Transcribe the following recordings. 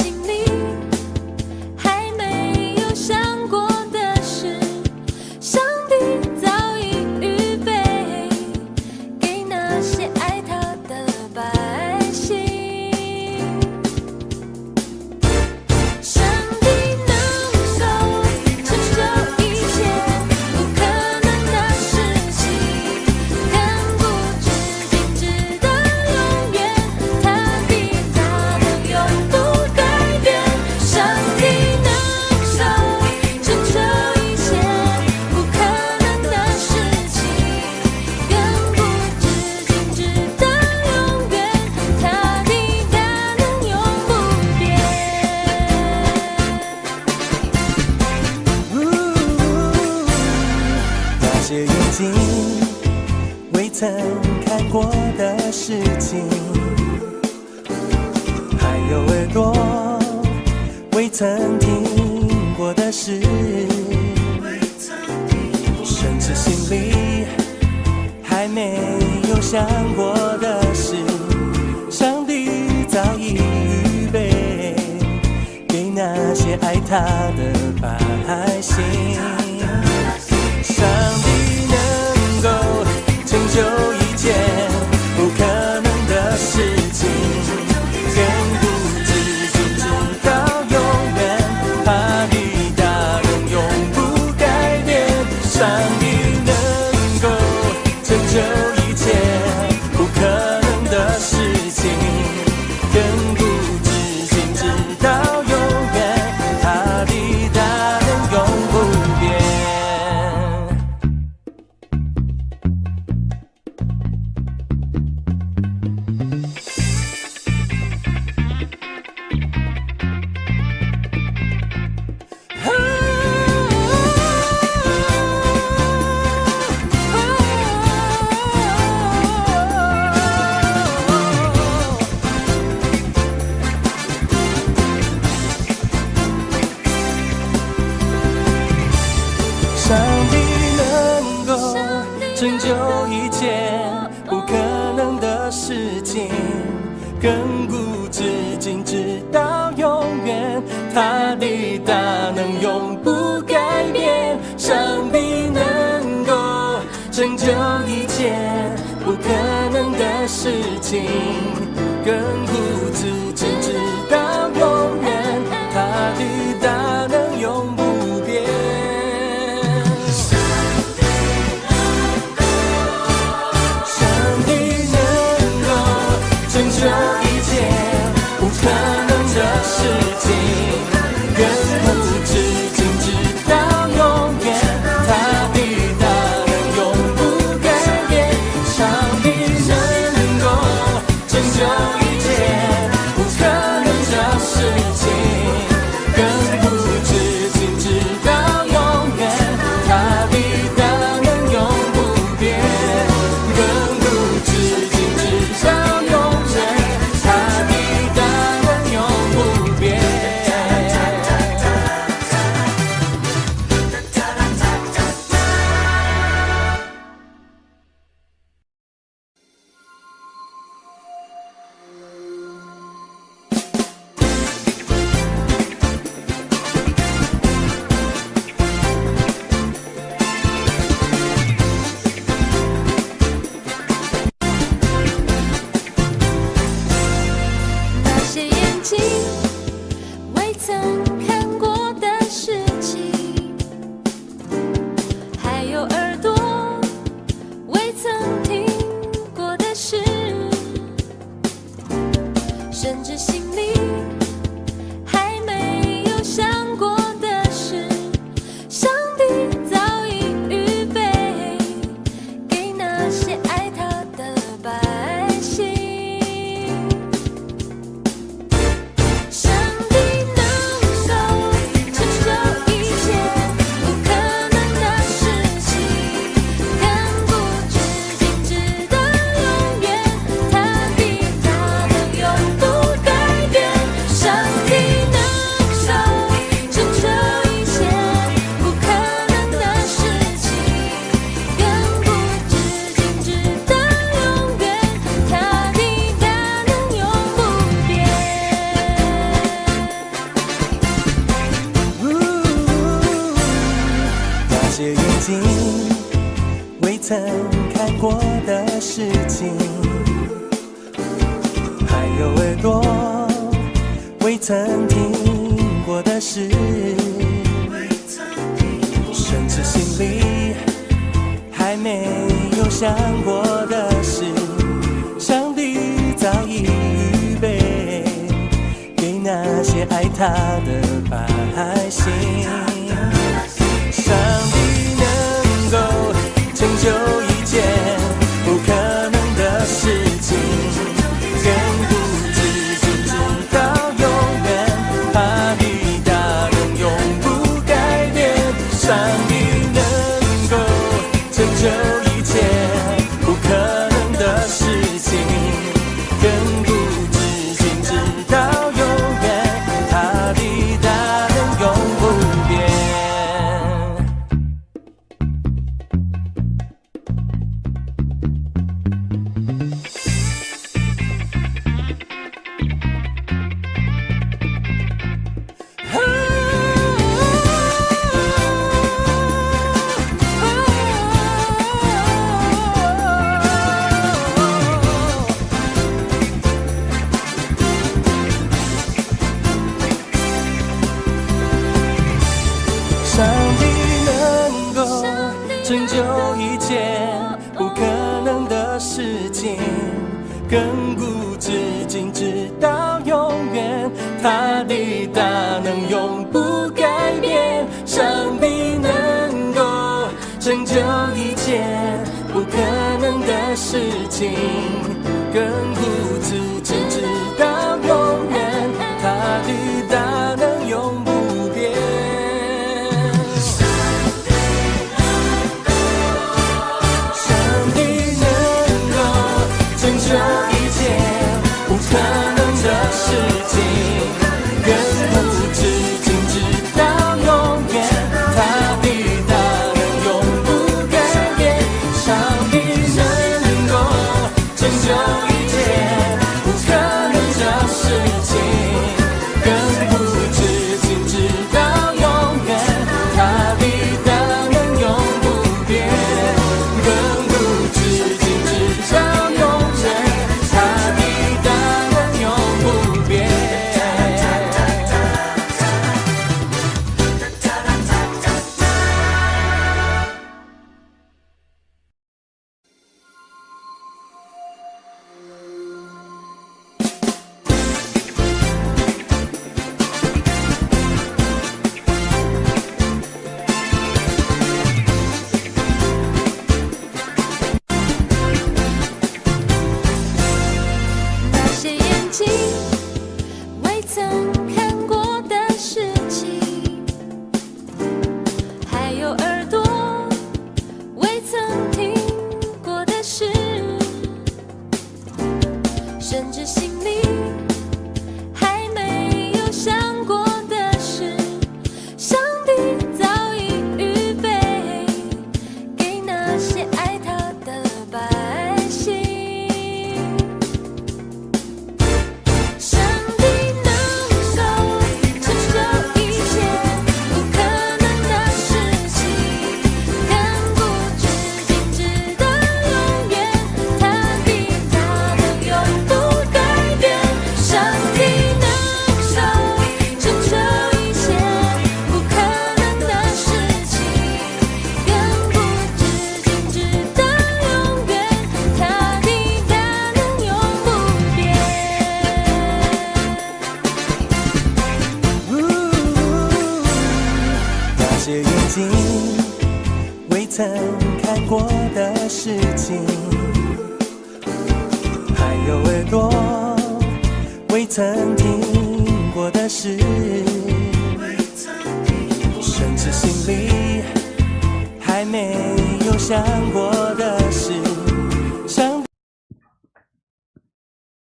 心裡還沒有想過的事，上帝早已預備給那些愛他的百姓。上帝能夠成就一切不可能的事情，亙古至今直到永遠，他的大能永不改變。上帝能夠成就一切不可能的事情，亙古至今直到永遠，他的大能永不變。嗚，那些眼睛未曾看過的事情，還有耳朵未曾聽過的事，甚至心裡還沒有想過的事，上帝早已預備給那些愛他的百姓。上帝能夠成就一切不可能的事情，亙古至今直到永遠，他的大能永不改變。上帝能夠成就一切不可能的事情，亙古至今直到永遠，他的大能永不變。上帝能夠成就一切不可能的事情，亙古至今直到永遠，他的大能永不改變。上帝能夠成就一切不可能的事情，亙古至今直到永遠，他的大能永不變。上帝能夠成就一切不可能的事情，亙古至今直到永遠，他的大能永不改變。上帝能夠成就一切不可能的事情，亙古至今直到永遠，他的大能永不變。亙古至今直到永遠，他的大能永不變。睛未曾看過的事情，還有耳朵未曾聽過的事，甚至心裡還沒有想過的事，上帝早已預備給那些愛他的百姓。上帝能夠成就一切不可能的事情，亙古至今直到永遠，他的大能永不改變。上帝能夠成就一切不可能的事情，亙古至今直到永遠，他的大能永不變。上帝能夠成就一切不可能的事情，亙古至今直到永遠，他的大能永不改變。上帝能夠成就一切不可能的事情，亙古至今直到永遠，他的大能永不變。上帝能夠成就一切不可能的事情，亙古至今直到永遠，他的大能永不改變。上帝能夠成就一切不可能的事情，亙古至今直到永遠，他的大能永不變。亙古至今直到永遠，他的大能永不變。那些眼睛未曾看過的事情，還有耳朵未曾聽過的事，甚至心裡還沒有想過的事，上帝早已預備給那些愛他的百姓。上帝能夠成就一切不可能的事情，亙古至今直到永遠，他的大能永不改變。上帝能夠成就一切不可能的事情，亙古至今直到永遠，他的大能永不變。呜那些眼睛未曾看過的事情，還有耳朵未曾聽過的事，甚至心裡還沒有想過的事，上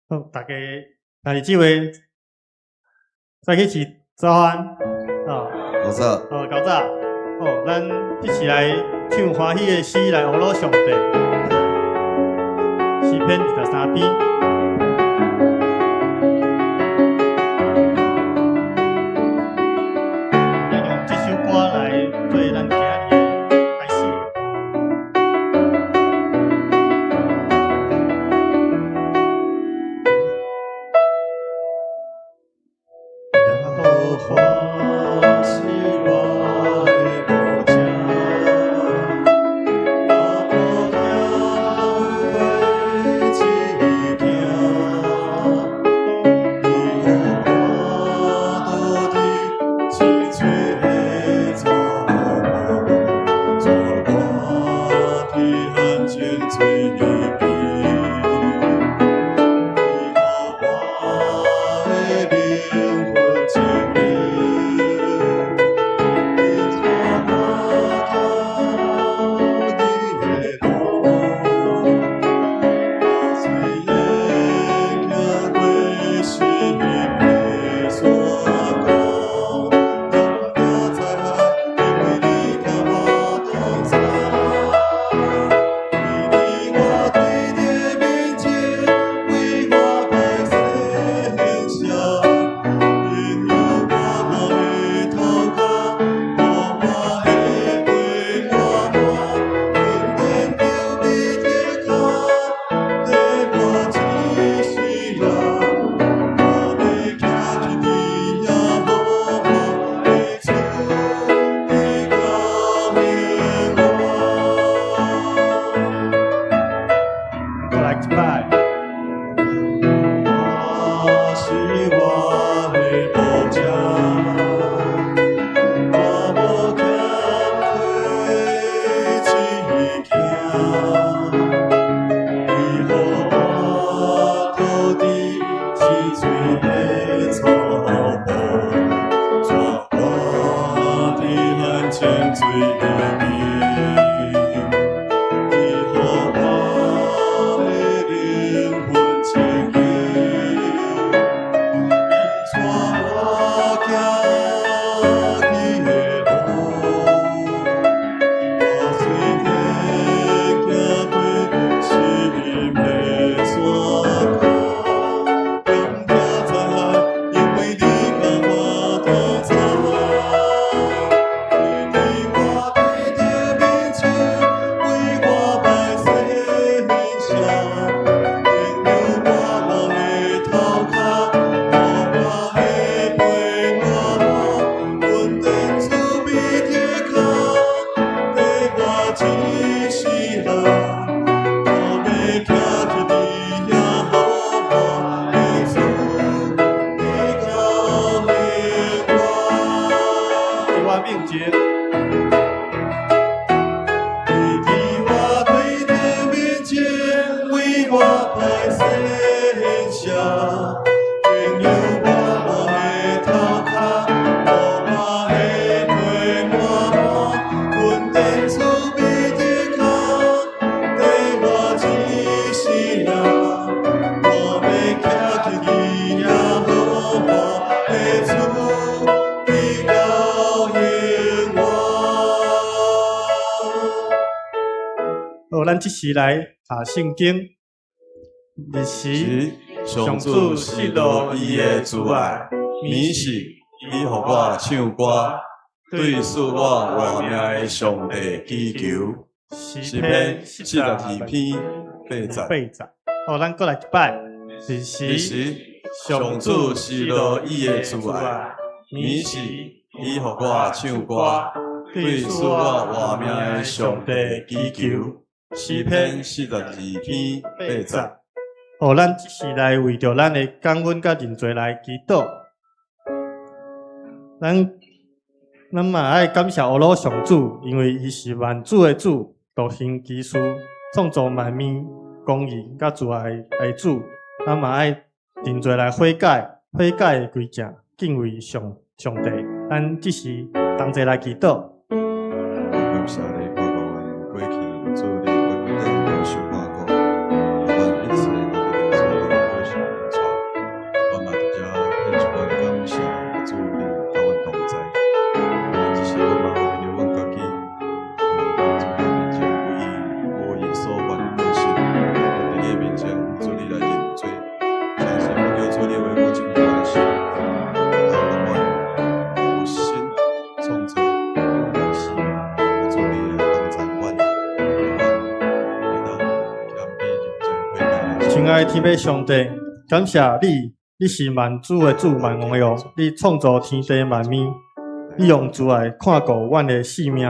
好，大家兄弟姊妹，早起是早安啊！早早，哦，較早，哦，咱一起來唱歡喜的詩來呵咾上帝。詩篇23篇。咱用這首歌來做咱今仔日的開始。華是我的保障，我無欠虧一件，伊予我倒佇溪水的草坡，帶我佇安靜水邊。伊予我的靈魂清明，伊帶我行義的路。我雖然行過死蔭的山谷，也毋驚災害，因為你佮我同在。你佇我對的面前，為我擺設筵席，油膏我的頭殼，予我的杯滿滿，恩典就比鐵跤，綴我一世人。我欲徛佇耶和華的厝，直到永遠。閣來一擺。我是我的保障，我無欠虧一件，伊予我倒佇溪水的草坡，帶我佇安靜水邊。伊予我的靈魂清明，伊帶我行義的路。我雖然行過死蔭的山谷，也毋驚災害，因為你佮我同在。你佇我對的面前，為我擺設筵席，油膏我的頭殼，予我的杯滿滿，恩典慈悲鐵跤，綴我一世人。我欲徛佇耶和華的厝，直到永遠。佇我面前，你佇我對的面前，為我擺設筵席，油膏我的頭殼，予我的杯滿滿，恩典慈悲鐵跤，綴我一世人。我欲徛佇耶和華的厝，直到永遠。好，咱這時來讀聖經。日時，是上主失落伊的慈愛，暝時伊予我唱歌，對賜我活命的上帝祈求。詩篇42篇8節。 8節。好，咱閣來一擺。日時，日時，上主失落伊的慈愛，暝時伊予我唱歌，對賜我活命的上帝祈求。詩篇42篇8節。好，咱這時來為著咱的感恩佮認罪來祈禱。咱嘛愛感謝阿魯上主，因為伊是萬主的主，獨行奇事，創造萬物、公義佮慈愛的主。咱嘛愛認罪來悔改，悔改的歸正，敬畏上帝。咱這時同齊來祈禱。感謝你，我講過去主你恩典保守看顧，阮一切都得主你保守引帶，阮嘛佇遮獻上阮的感謝，主你佮阮同在。這時阮嘛為著阮家己，嘛佇主你面前為無意所犯的過失，佇你面前主你來認罪。相信我叫主你的話語進入我的心，讓阮有新創造的生命，主你來幫助阮，阮會當謙卑認罪悔改。親愛的天父上帝，感謝你。你是萬主的主，萬王的王，你創造天地萬物，你用慈愛看顧阮的性命，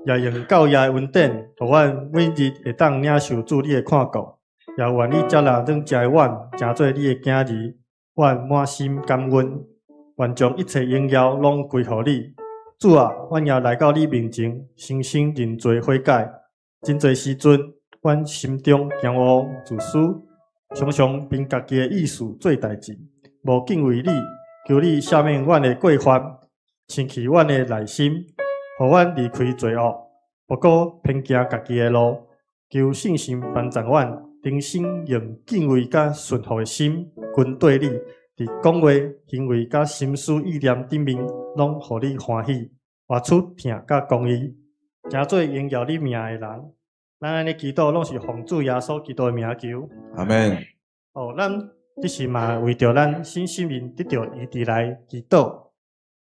也用教也的恩典，予阮每日會當領受主你的看顧，也願你接納軟食的阮，成做你的囝兒，阮滿心感恩，願將一切榮耀攏歸予你。主啊，阮也來到你面前，誠心認罪悔改。真濟時陣，阮心中驕傲自私，常常憑家己的意思做代誌，無敬畏你。求你赦免阮的過犯，清去阮的內心，予阮離開罪惡，毋閣偏行家己的路。求聖神幫助阮，重新用敬畏佮順服的心跟綴你，佇講話、行為佮心思意念頂面，攏予你歡喜，活出疼佮公義，成做榮耀你名的人。咱按呢祈禱，攏是奉主耶穌基督的名求。阿門。哦，咱這時嘛為著咱身心靈得著醫治來祈禱。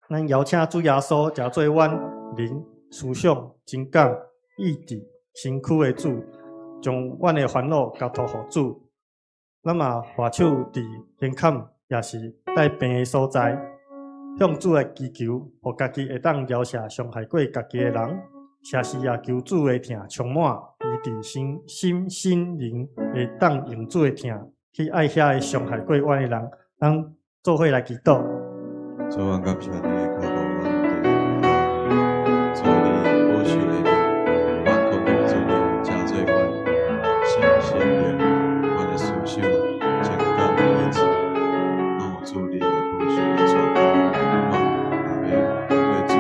咱邀請主耶穌，成做阮靈、思想、情感、意志、身軀的主，將阮的煩惱交託予主。咱嘛攜手佇胸坎，也是帶病的所在，向主來祈求，予家己會當饒赦傷害過家己的人。時時也求主的疼充滿，醫治身心心靈，會當用主的疼去愛遐个傷害過阮的人。咱做伙來祈禱。主啊，感謝你看顧阮的，主你保守的面，阮懇求主你成做阮身心靈、阮的思想、情感、意志，攏有主你的保守的帶。阮若欲對主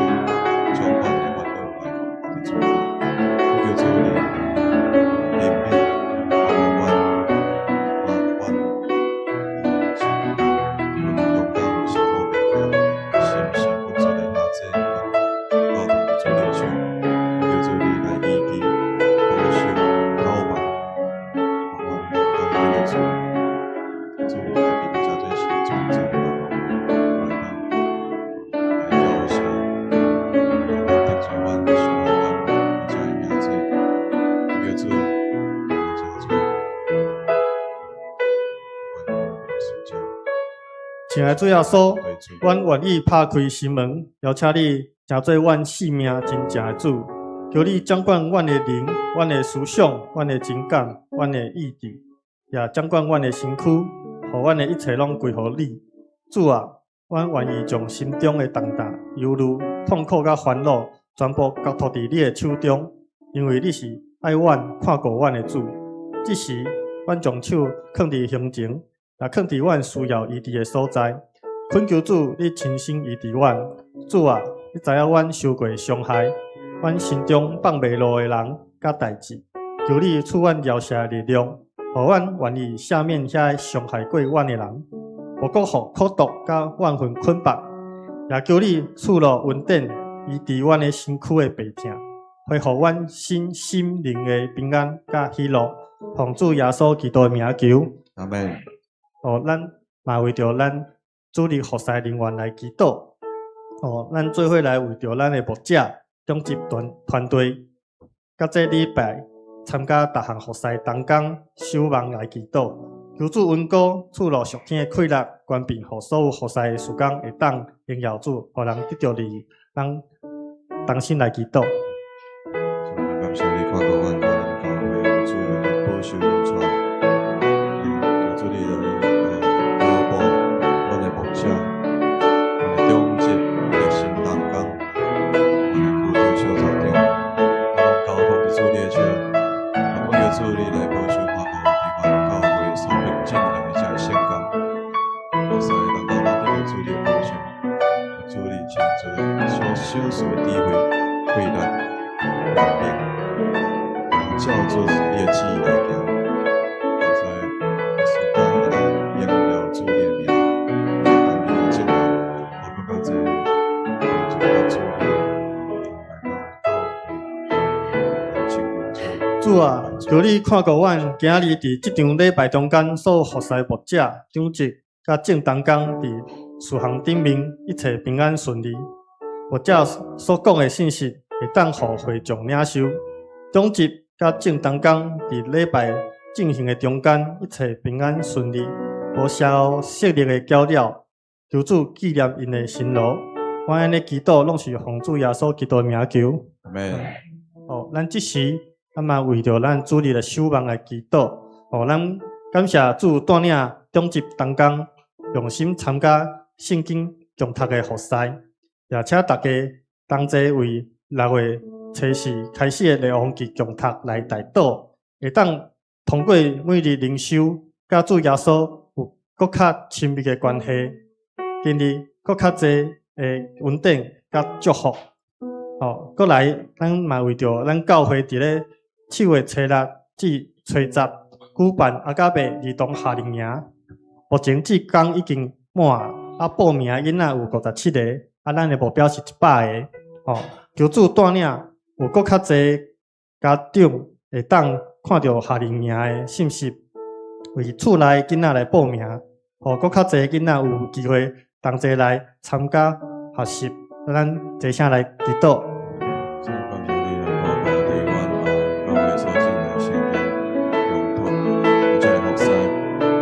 將阮的煩惱來交佇主，求主你憐憫，看顧阮，阮阮阮中間有辛苦袂起來，心神不足的下這交託佇主你的手，求主你來醫治、保守、敨辦，予阮當得著主，主來變成做是創造的人，來當來饒赦，得罪阮、傷害阮，這的兄弟，求主成做阮的使者。親愛主耶穌，對主，阮願意拍開心門，邀請你成做阮生命真正的主。求你掌管阮的靈、阮的思想、阮的情感、阮的意志，也掌管阮的身軀，予阮的一切攏歸予你。主啊，阮願意將心中的重擔、憂慮、痛苦佮煩惱，全部交託佇你的手中，因為你是愛阮、看顧阮的主。這時，阮將手囥佇胸前，也囥佇阮需要醫治的所在。懇求主，你親身醫治阮。主啊，你知影阮受過傷害，阮心中放袂落的人佮代誌。求你賜阮饒赦的力量，予阮願意赦免遐个傷害過阮的人，無閣予苦毒佮怨恨捆綁。也求你賜落恩典，醫治阮的身軀的病痛，恢復阮身心靈的平安佮喜樂。奉主耶穌基督的名求。阿門。哦，咱嘛為著咱主日服侍人員來祈禱。哦，咱做伙來為著咱的牧者、長執團團隊，佮這禮拜參加逐項服侍同工守望來祈禱。求主恩膏，賜落屬天的氣力，權柄，予所有服侍的事工會當榮耀主，予人得著利益。咱同心來祈禱。主啊，感謝你看顧阮，阮教會主來保守恩帶，求主你來保護阮的牧者、阮的長執、熱心同工、阮的區長小組長，我攏交託佇主你的手，我懇求主你來保守看顧佇阮教會所必進行的這个聖工，服侍同工攏得著主你的保守，求主你親自所賞賜的智慧、氣力、權柄，照主你的旨意來行，服侍事工會當榮耀主你的名，來當你的正道，我更較濟就甲主你來到教會來親近主。主啊，求你看顧阮今仔日佇這場禮拜中間所有服侍牧者、長執佮眾同工佇事項頂面一切平安順利。牧者所講的信息會當予會眾領受，長執佮眾同工佇禮拜進行的中間一切平安順利。無邪惡勢力的攪擾，求主紀念𪜶的辛勞。阮按呢祈禱，攏是奉主耶穌基督的名求。阿門。哦，咱這時，咱嘛為著咱主日的守望來祈禱。哦，咱感謝主帶領長執同工用心參加聖經共讀的服事，也請大家同齊為六月初四開始的列王紀共讀來代禱，會當通過每日靈修，佮主耶穌有閣較親密的關係，建立閣較濟的恩典佮祝福。哦，閣來，咱嘛為著咱教會佇咧7月初六至初十舉辦阿加伯兒童夏令營，目前志工已經滿，啊，報名的囡仔有57个，啊，咱的目標是100个。哦，求主帶領有閣較濟家長會當看著夏令營的信息，為厝內囡仔來報名，予閣較濟囡仔有機會同齊來參加學習。咱齊聲來祈禱。主，感謝你來看顧佇阮教會所進行的聖經共讀，這个服事，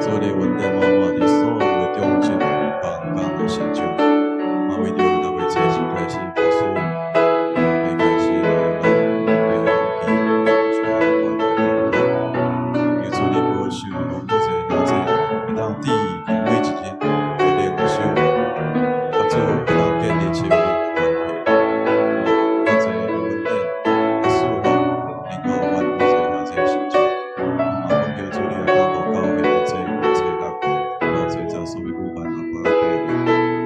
主你恩典滿滿佇所有的長執同工的身上，嘛為著六月初四開始牧師會開始來咱列王紀主要關來共讀，求主你保守，予閣濟兄弟會當致意每一日的靈修，佮主會當建立親密的關係，閣濟的恩典，佮賜福臨到阮閣濟兄弟身上。嘛懇求主你來看顧教會佇這月初六到初十所欲舉辦阿伯仔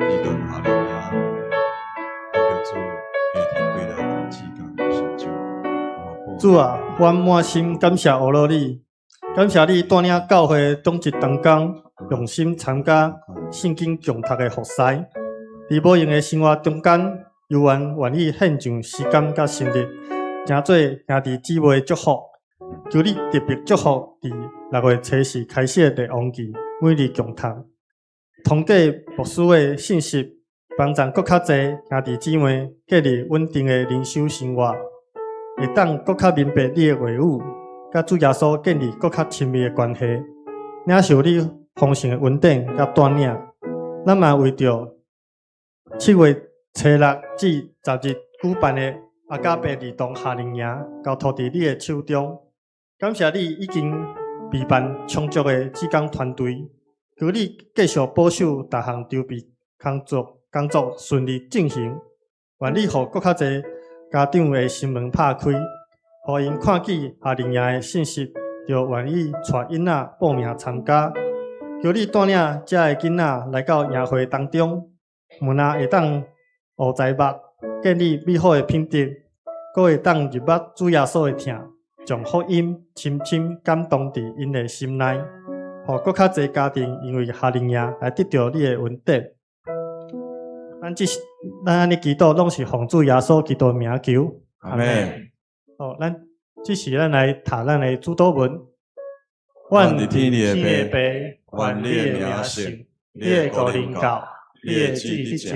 兒童夏令營，懇求主加添貴力佇志工的身上。主啊，阮滿心感謝阿羅你，感謝你帶領教會長執同工用心參加聖經共讀的服事，佇無閒的生活中間，猶原願意獻上時間佮心力，成做兄弟姊妹的祝福。求你特別祝福佇六月初四開始的列王紀每日共讀，通過牧師的信息，幫助閣較濟兄弟姊妹建立穩定的靈修生活，會當閣較明白你的話語，佮主耶穌建立閣較親密的關係，領受你豐盛的恩典佮帶領。咱嘛為著7月初六至十日舉辦的阿加伯兒童夏令營，交託佇你的手中。感謝你已經備辦充足的志工團隊，求你繼續保守逐項籌備工作順利進行。願你予閣較濟家長的心門拍開，予𪜶看見夏令營的信息，就願意帶囡仔報名參加。求你帶領遮的囡仔來到營會當中，毋但會當學知目，建立美好的品德，閣會當入捌主耶穌的疼，將福音深深感動佇𪜶的心內，予閣較濟家庭因為夏令營來得著你的恩典。咱按呢祈禱，攏是奉主耶穌基督的名求。阿門。好，咱這時咱來讀咱的主禱文。願佇天裡的父，願你的名聖，你的國臨到，你的旨意佇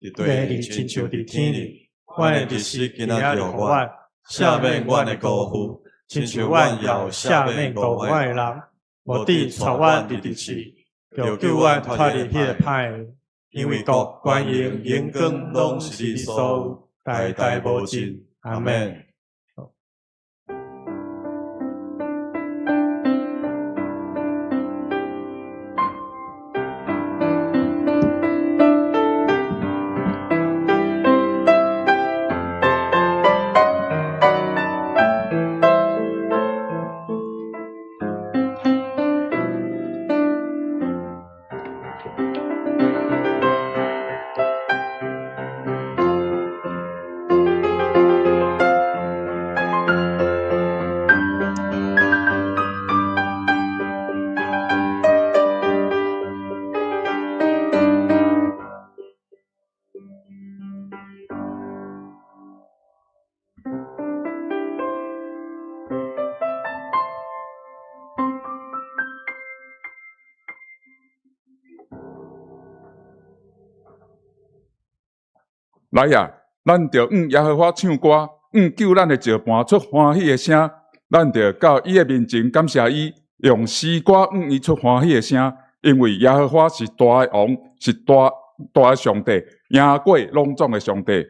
佇地裡親像佇天裡。阮的日食今仔日予阮，赦免阮的辜負，親像阮也有赦免辜負阮的人，無得帶阮入試，著救阮脫離彼个歹的。因為國、權榮、榮光，攏是你所有，代代無盡。阿門。來啊，咱著向耶和華唱歌，向救咱的石磐出歡喜的聲。咱著到伊的面前感謝伊，用詩歌向伊出歡喜的聲，因為耶和華是大的王，是大大的上帝，贏過攏總的上帝。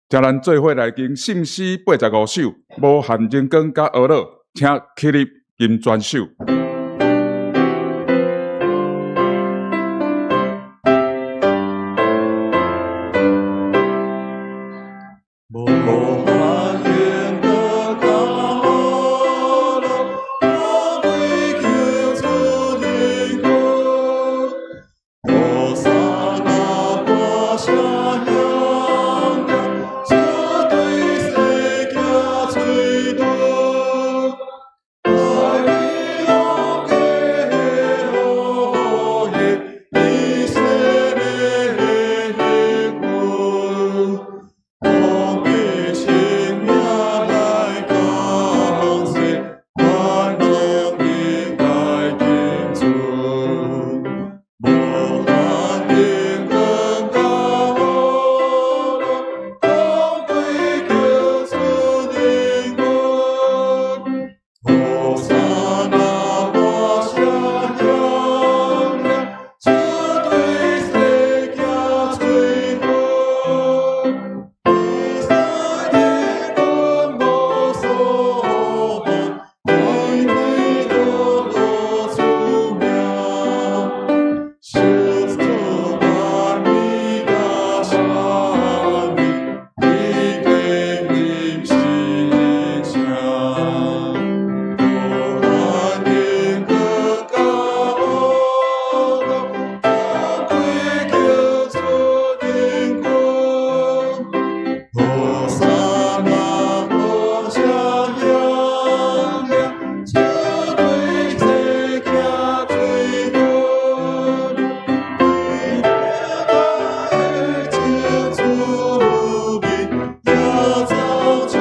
請咱做伙來吟聖詩85首，無限榮光佮呵咾，請起立吟全首。無限榮光佮呵咾，我跪求主的國，和散那大聲響亮，主對世界吹動，愛你王的以色列的君，奉你聖名來感謝，萬人應該敬尊。無限榮光佮呵咾，當跪求主的國，和散那大聲響亮，主對世界吹號，以色列君無所怕，代替呵咾出名。受主萬民的賞你，你的名是聖。無限榮光佮呵咾，當跪求主的國，和散那大聲響亮，主對世界吹號，以色列的子民，也造出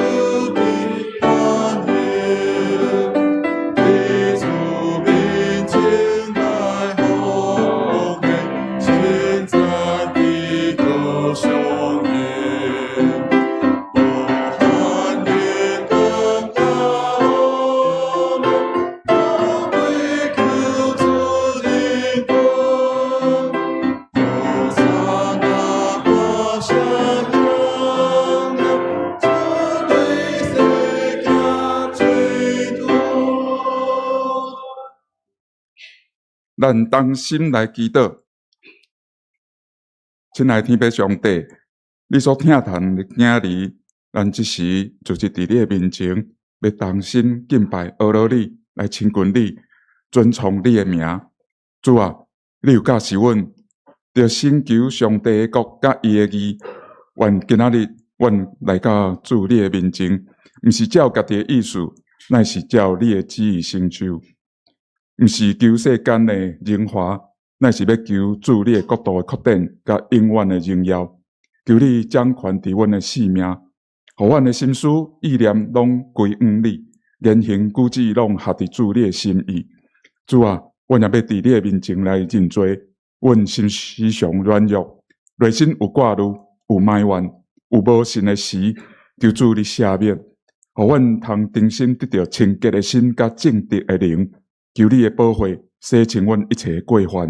的歡喜，伫主面前來奉獻，稱讚的歌頌耶。無限榮光佮呵咾，當跪求主的國，和散那大聲響亮，主對世界吹號。咱同心來祈禱，親愛的天父上帝，你所疼疼的囝兒，咱這時就是佇你的面前，欲同心敬拜呵咾你，來親近你，尊崇你的名。主啊，你有教示阮，著先求上帝的國佮伊的義。願今仔日，阮來到主你的面前，毋是照家己的意思，乃是照你的旨意成就。毋是求世間的榮華，乃是欲求主你的國度的擴展，佮永遠的榮耀。求你掌權佇阮的性命，予阮的心思意念攏歸向你，言行舉止攏合佇主你的心意。主啊，阮也欲佇你的面前來認罪，阮心時常軟弱，內心有掛慮，有埋怨，有無信的時，求主你赦免，予阮通重新得著清潔的心佮正直的靈。求你的寶血洗清阮一切的過犯，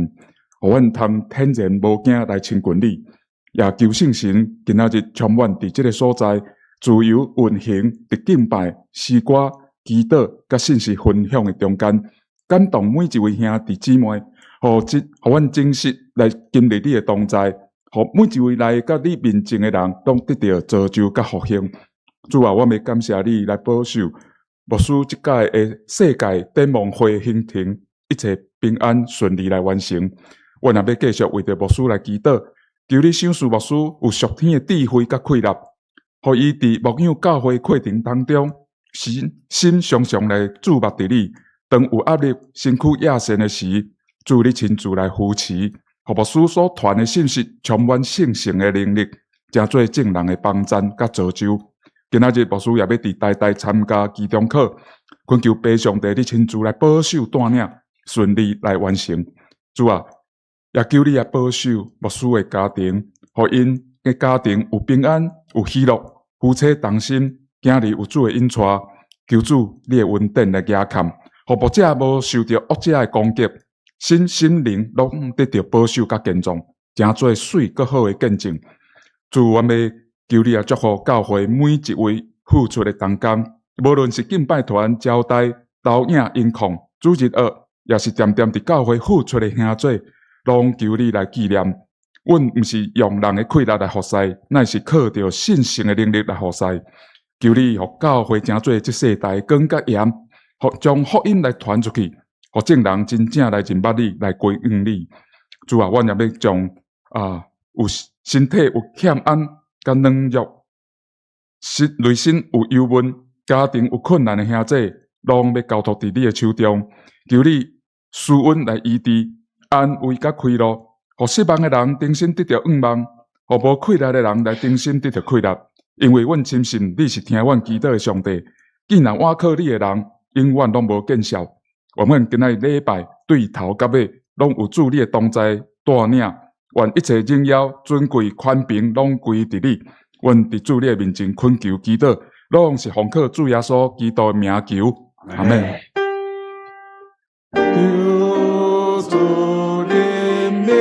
予阮通坦然無驚來親近你。也求聖神今仔日充滿佇這个所在，自由運行佇敬拜、詩歌、祈禱佮信息分享的中間，感動每一位兄弟姊妹，予阮真實來經歷你的同在，予每一位來到你面前的人，攏得著造就佮復興。主啊，我欲感謝你來保守牧師這屆的世界展望會行程，一切平安順利來完成。阮也欲繼續為著牧師來祈禱，求你賞賜牧師有屬天的智慧佮氣力，予伊佇牧養教會過程當中，心心常常來注目佇你。當有壓力、身軀壓線的時，主你親自來扶持，予牧師所傳的信息充滿聖神的能力，成做眾人的幫贊佮造就。今仔日牧師也欲佇台大參加期中考，懇求父上帝你親自來保守帶領，順利來完成。主啊，也求你來保守牧師的家庭，予𪜶的家庭有平安、有喜樂，夫妻同心，囝兒有主的引帶。求主你的恩典來加看，予牧者無受著惡者的攻擊，身心靈攏得著保守佮健壯，成做媠閣好的見證。主，阮欲求你來祝福教會每一位付出的同工，無論是敬拜團、招待、導演、音控、主日學，抑是恬恬佇教會付出的兄姊，攏求你來紀念。阮毋是用人的氣力來服侍，乃是靠著信心的能力來服侍。求你予教會成做這世代光佮鹽，予將福音來傳出去，予眾人真正來認捌你，來歸向你。主啊，阮也欲將有身體有欠安佮軟弱，心內心有憂悶，家庭有困難的兄姊，攏欲交託佇你的手中。求你施恩來醫治、安慰佮開路，予失望的人重新得著向望，予無氣力的人來重新得著氣力。因為阮深信你是聽阮祈禱的上帝，既然倚靠你的人，永遠攏無見笑。我們今仔日禮拜對頭到尾，攏有主你的同在帶領，願一切榮耀、尊貴、權柄攏歸佇你。阮佇主你的面前懇求祈禱，攏是奉靠主耶穌基督的名求。阿們。求主憐憫，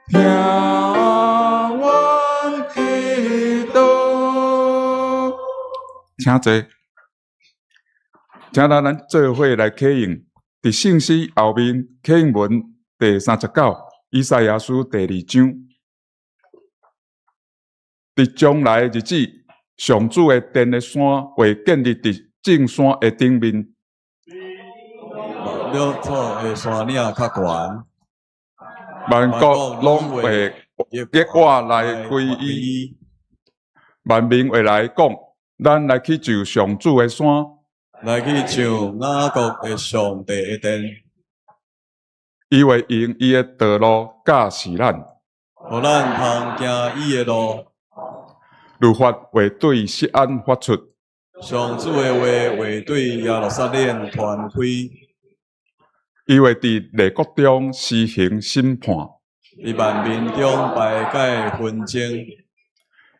聽阮祈禱。請坐，請咱做伙來啟用，佇聖詩後面啟用文第39，以賽亞書第2章。佇將來的日子，上主的殿的山會建立佇眾山的頂面。樂土的山嶺較懸，萬國攏會激我來歸依，萬民會來講，咱來去上上主的山，來去上雅各的上帝的殿。伊會用伊的道路教示咱，予咱通行伊的路。律法會對錫安發出，上主的話會對耶路撒冷傳開。伊會佇列國中施行審判，佇萬民中排解紛爭。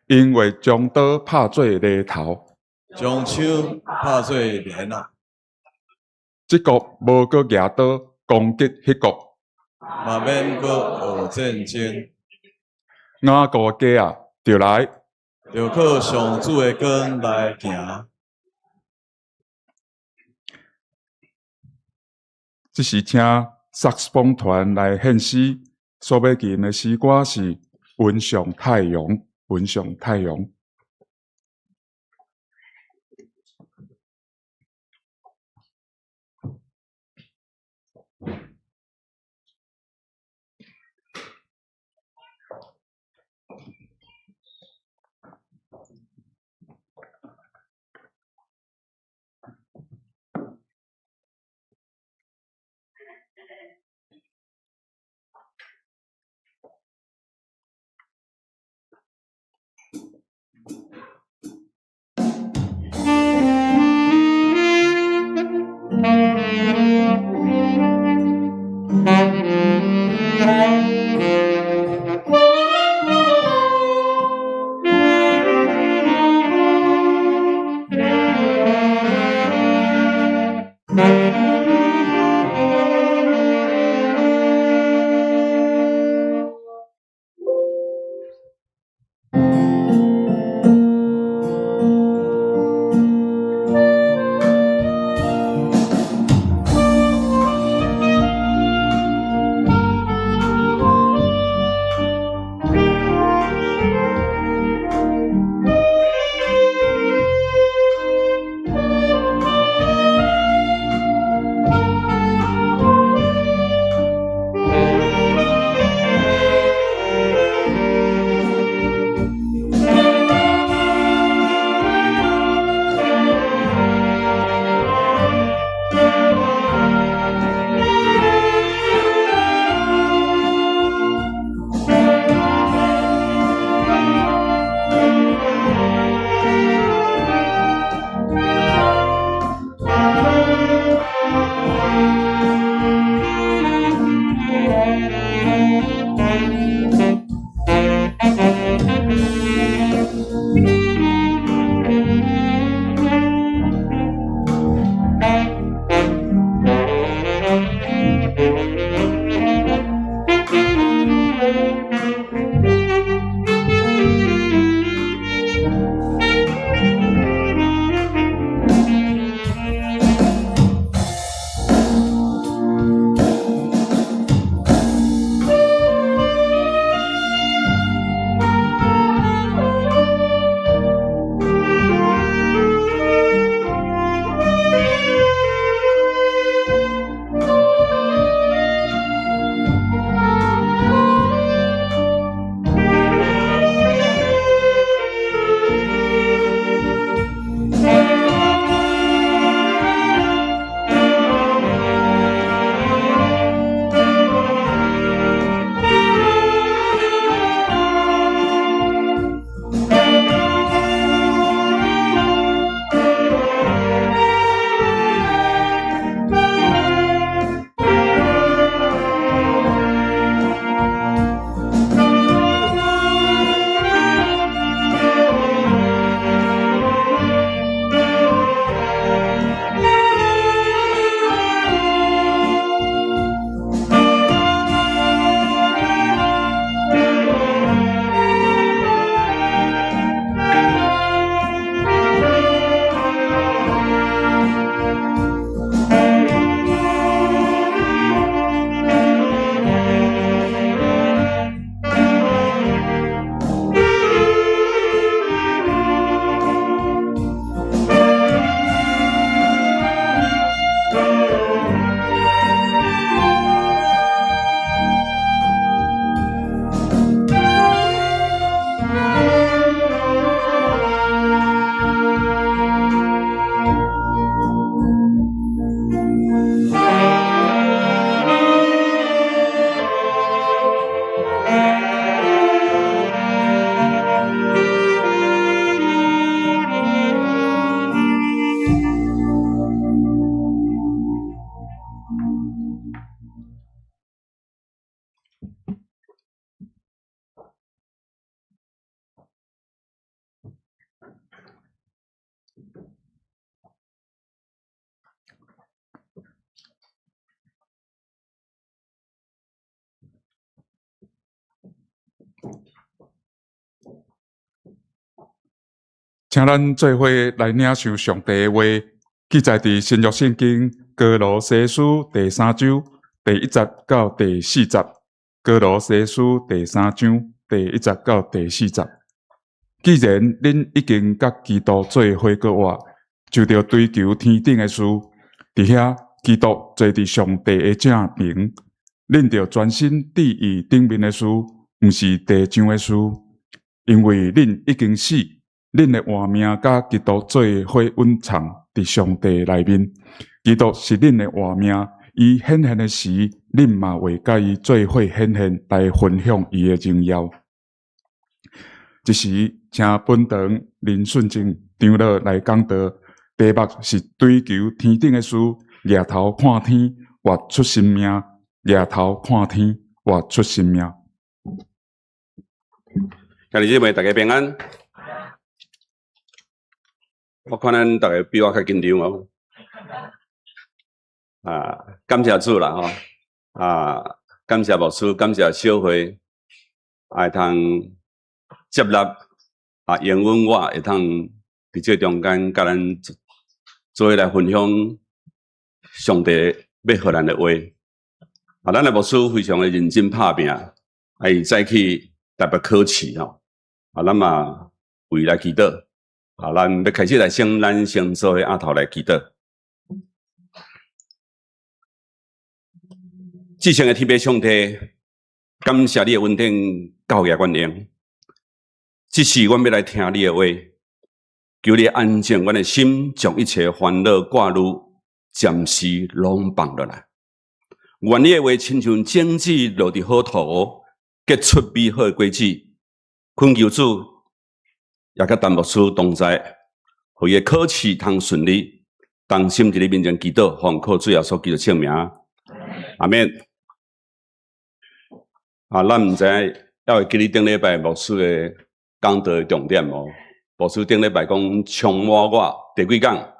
𪜶會將刀拍做犁頭，將槍拍做鐮仔。這國無閣舉刀攻擊彼國，嘛免閣學戰爭。雅各的家啊，著來，著靠上主的光來行。這時請薩克斯風團來獻詩，所欲吟的詩歌是《雲上太陽》，雲上太陽。請咱做伙來領受上帝的話，記載佇新約聖經歌羅西書第三章第一節到第四節。歌羅西書第三章第一節到第四節。既然恁已經佮基督做伙閣活，就著追求天頂的事，佇遐基督坐佇上帝的正爿，恁著專心注意頂面的事，毋是地上的事，因為恁已經死，恁的活命佮基督做伙隱藏佇上帝內面。基督是恁的活命，伊顯現的時，恁嘛會佮伊做伙顯現來分享伊的榮耀。這時，請本堂林順正長老來講道，題目是追求天頂的事，舉頭看天，活出生命。舉頭看天，活出生命。兄弟姊妹，大家平安。我看恁逐家比我較緊張哦。啊，感謝主啦吼！啊，感謝牧師，感謝小會，會通接納啊，容許我會通佇這中間佮咱做伙來分享上帝欲予咱的話。啊，咱的牧師非常的認真拍拚，啊，伊早起台北考試吼，啊，咱嘛為伊來祈禱。啊，咱欲開始來先，咱先做伙徛頭來祈禱。至聖的天父上帝，感謝你的恩典教育阮靈。這時阮欲來聽你的話，求你安靜阮的心，將一切煩惱掛慮暫時攏放落來。願你的話親像種子落佇好土，結出美好的果子。懇求主，也佮陳牧師同在，予伊的考試通順利。同心佇你面前祈禱，奉靠主耶穌基督聖名，阿們。啊，咱毋知影猶會記得頂禮拜牧師的講道的重點無？牧師頂禮拜講充滿我第幾講？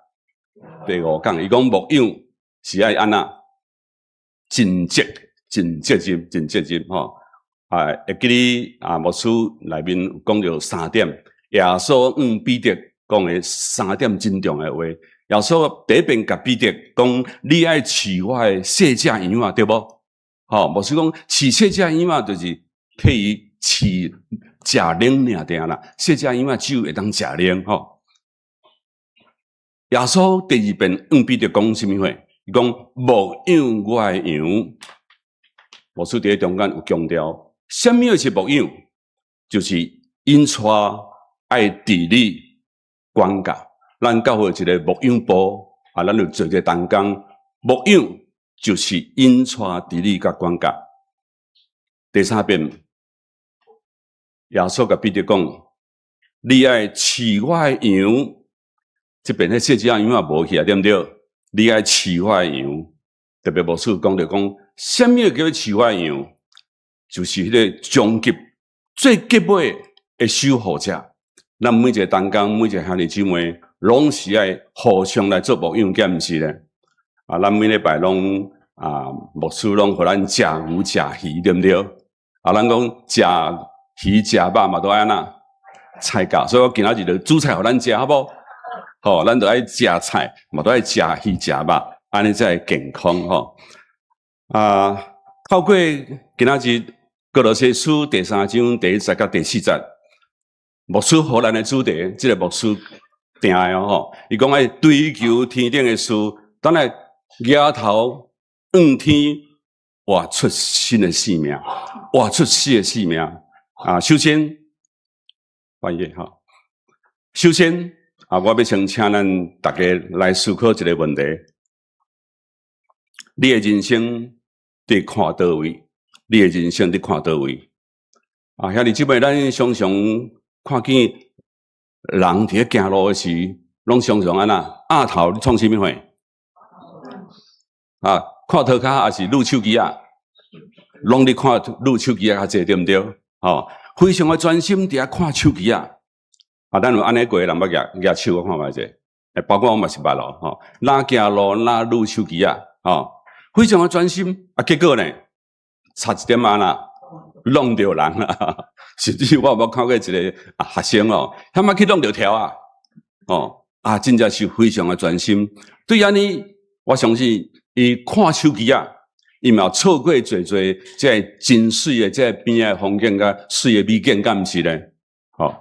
第五講，伊講牧養是愛按怎？盡責、盡責任、盡責任吼。啊，會記得啊，牧師內面有講著三點，耶穌向彼得講的三點真重要的話。耶穌第一遍共彼得講：你愛飼我的細隻羊仔，對無？吼，牧師講飼細隻羊仔，就是替伊飼食奶爾爾啦。細隻羊仔只有會當食奶吼。耶穌第二遍向彼得講啥物話？伊講牧養我的羊。牧師佇咧中間有強調，啥物是牧養？就是𪜶帶愛治理管教。咱教會有一個牧養部，啊，咱有做一個同工牧養，就是𪜶帶治理佮管教。第三遍，耶穌共彼得講：你愛飼我的羊。這遍彼細隻羊也無去啊，對毋對？你愛飼我的羊，特別牧師講著講，啥物叫做飼我的羊？就是彼個終極最結尾的守護者。咱每一個同工，每一個兄弟姊妹，攏是愛互相來做牧養，敢毋是咧？啊，咱每禮拜攏啊，牧師攏予咱食牛食魚，對毋對？啊，咱講食魚食肉嘛，都愛按怎菜價，所以我今仔日就煮菜予咱食，好無？吼，咱著愛食菜，嘛都愛食魚食肉，按呢才會健康吼。啊，透過今仔日歌羅西書第三章第一節佮第四節，牧師予咱的主題，這個牧師定的哦吼，伊講愛追求天頂的事，等來舉頭向天，活出新的生命，活出新的生命。啊，首先，歡迎哈。首先啊，我欲先請咱大家來思考一個問題：你的人生佇看佗位？你的人生佇看佗位？啊，兄弟姊妹，咱常常看見人佇咧行路的時，攏常常按怎？額頭咧創啥物貨？啊，看塗跤抑是攄手機仔？攏咧看攄手機仔較濟，對毋對？吼，非常的專心佇遐看手機仔。啊，咱有按呢過的人捌舉舉手，我看覓者？欸，包括我嘛是捌咯，吼，若行路若攄手機仔，吼，非常的專心。啊，結果呢，差一點仔啦，挵著人啦。甚至我有捌看過一個學生哦，他媽去挵著柱仔。哦，啊，真正是非常的專心。對按呢，我相信伊看手機仔，伊嘛錯過濟濟這个真媠的這个邊仔的風景佮媠的美景，敢毋是咧？吼，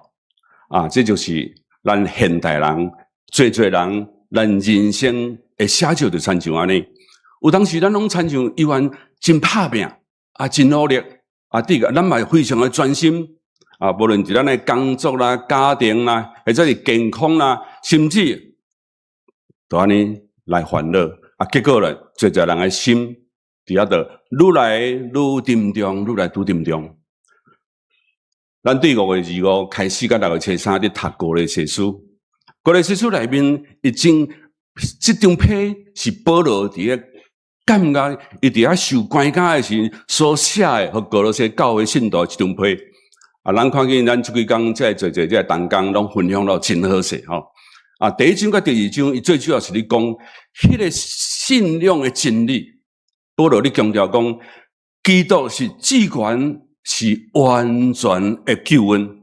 啊，這就是咱現代人，濟濟人，咱人生的寫照就親像按呢。有當時咱攏親像猶原真拍拚，啊，真努力，啊，這個咱嘛非常的專心，啊，無論是咱的工作啦、家庭啦，或者是健康啦，甚至都按呢來煩惱，啊，結果咧，濟濟人的心佇遐就愈來愈沉重，愈來愈沉重。咱對5月25開始到6月初3佇讀歌羅西書，歌羅西書內面已經這張批是保羅佇咧監獄，伊佇遐受關監的時所寫的，予歌羅西教會信徒一張批。啊，咱看見咱這幾工這濟濟這同工攏分享了真好勢吼。啊，第一章佮第二章，伊最主要是咧講彼个信仰的真理。保羅咧強調講，基督是至懸，是完全的救恩。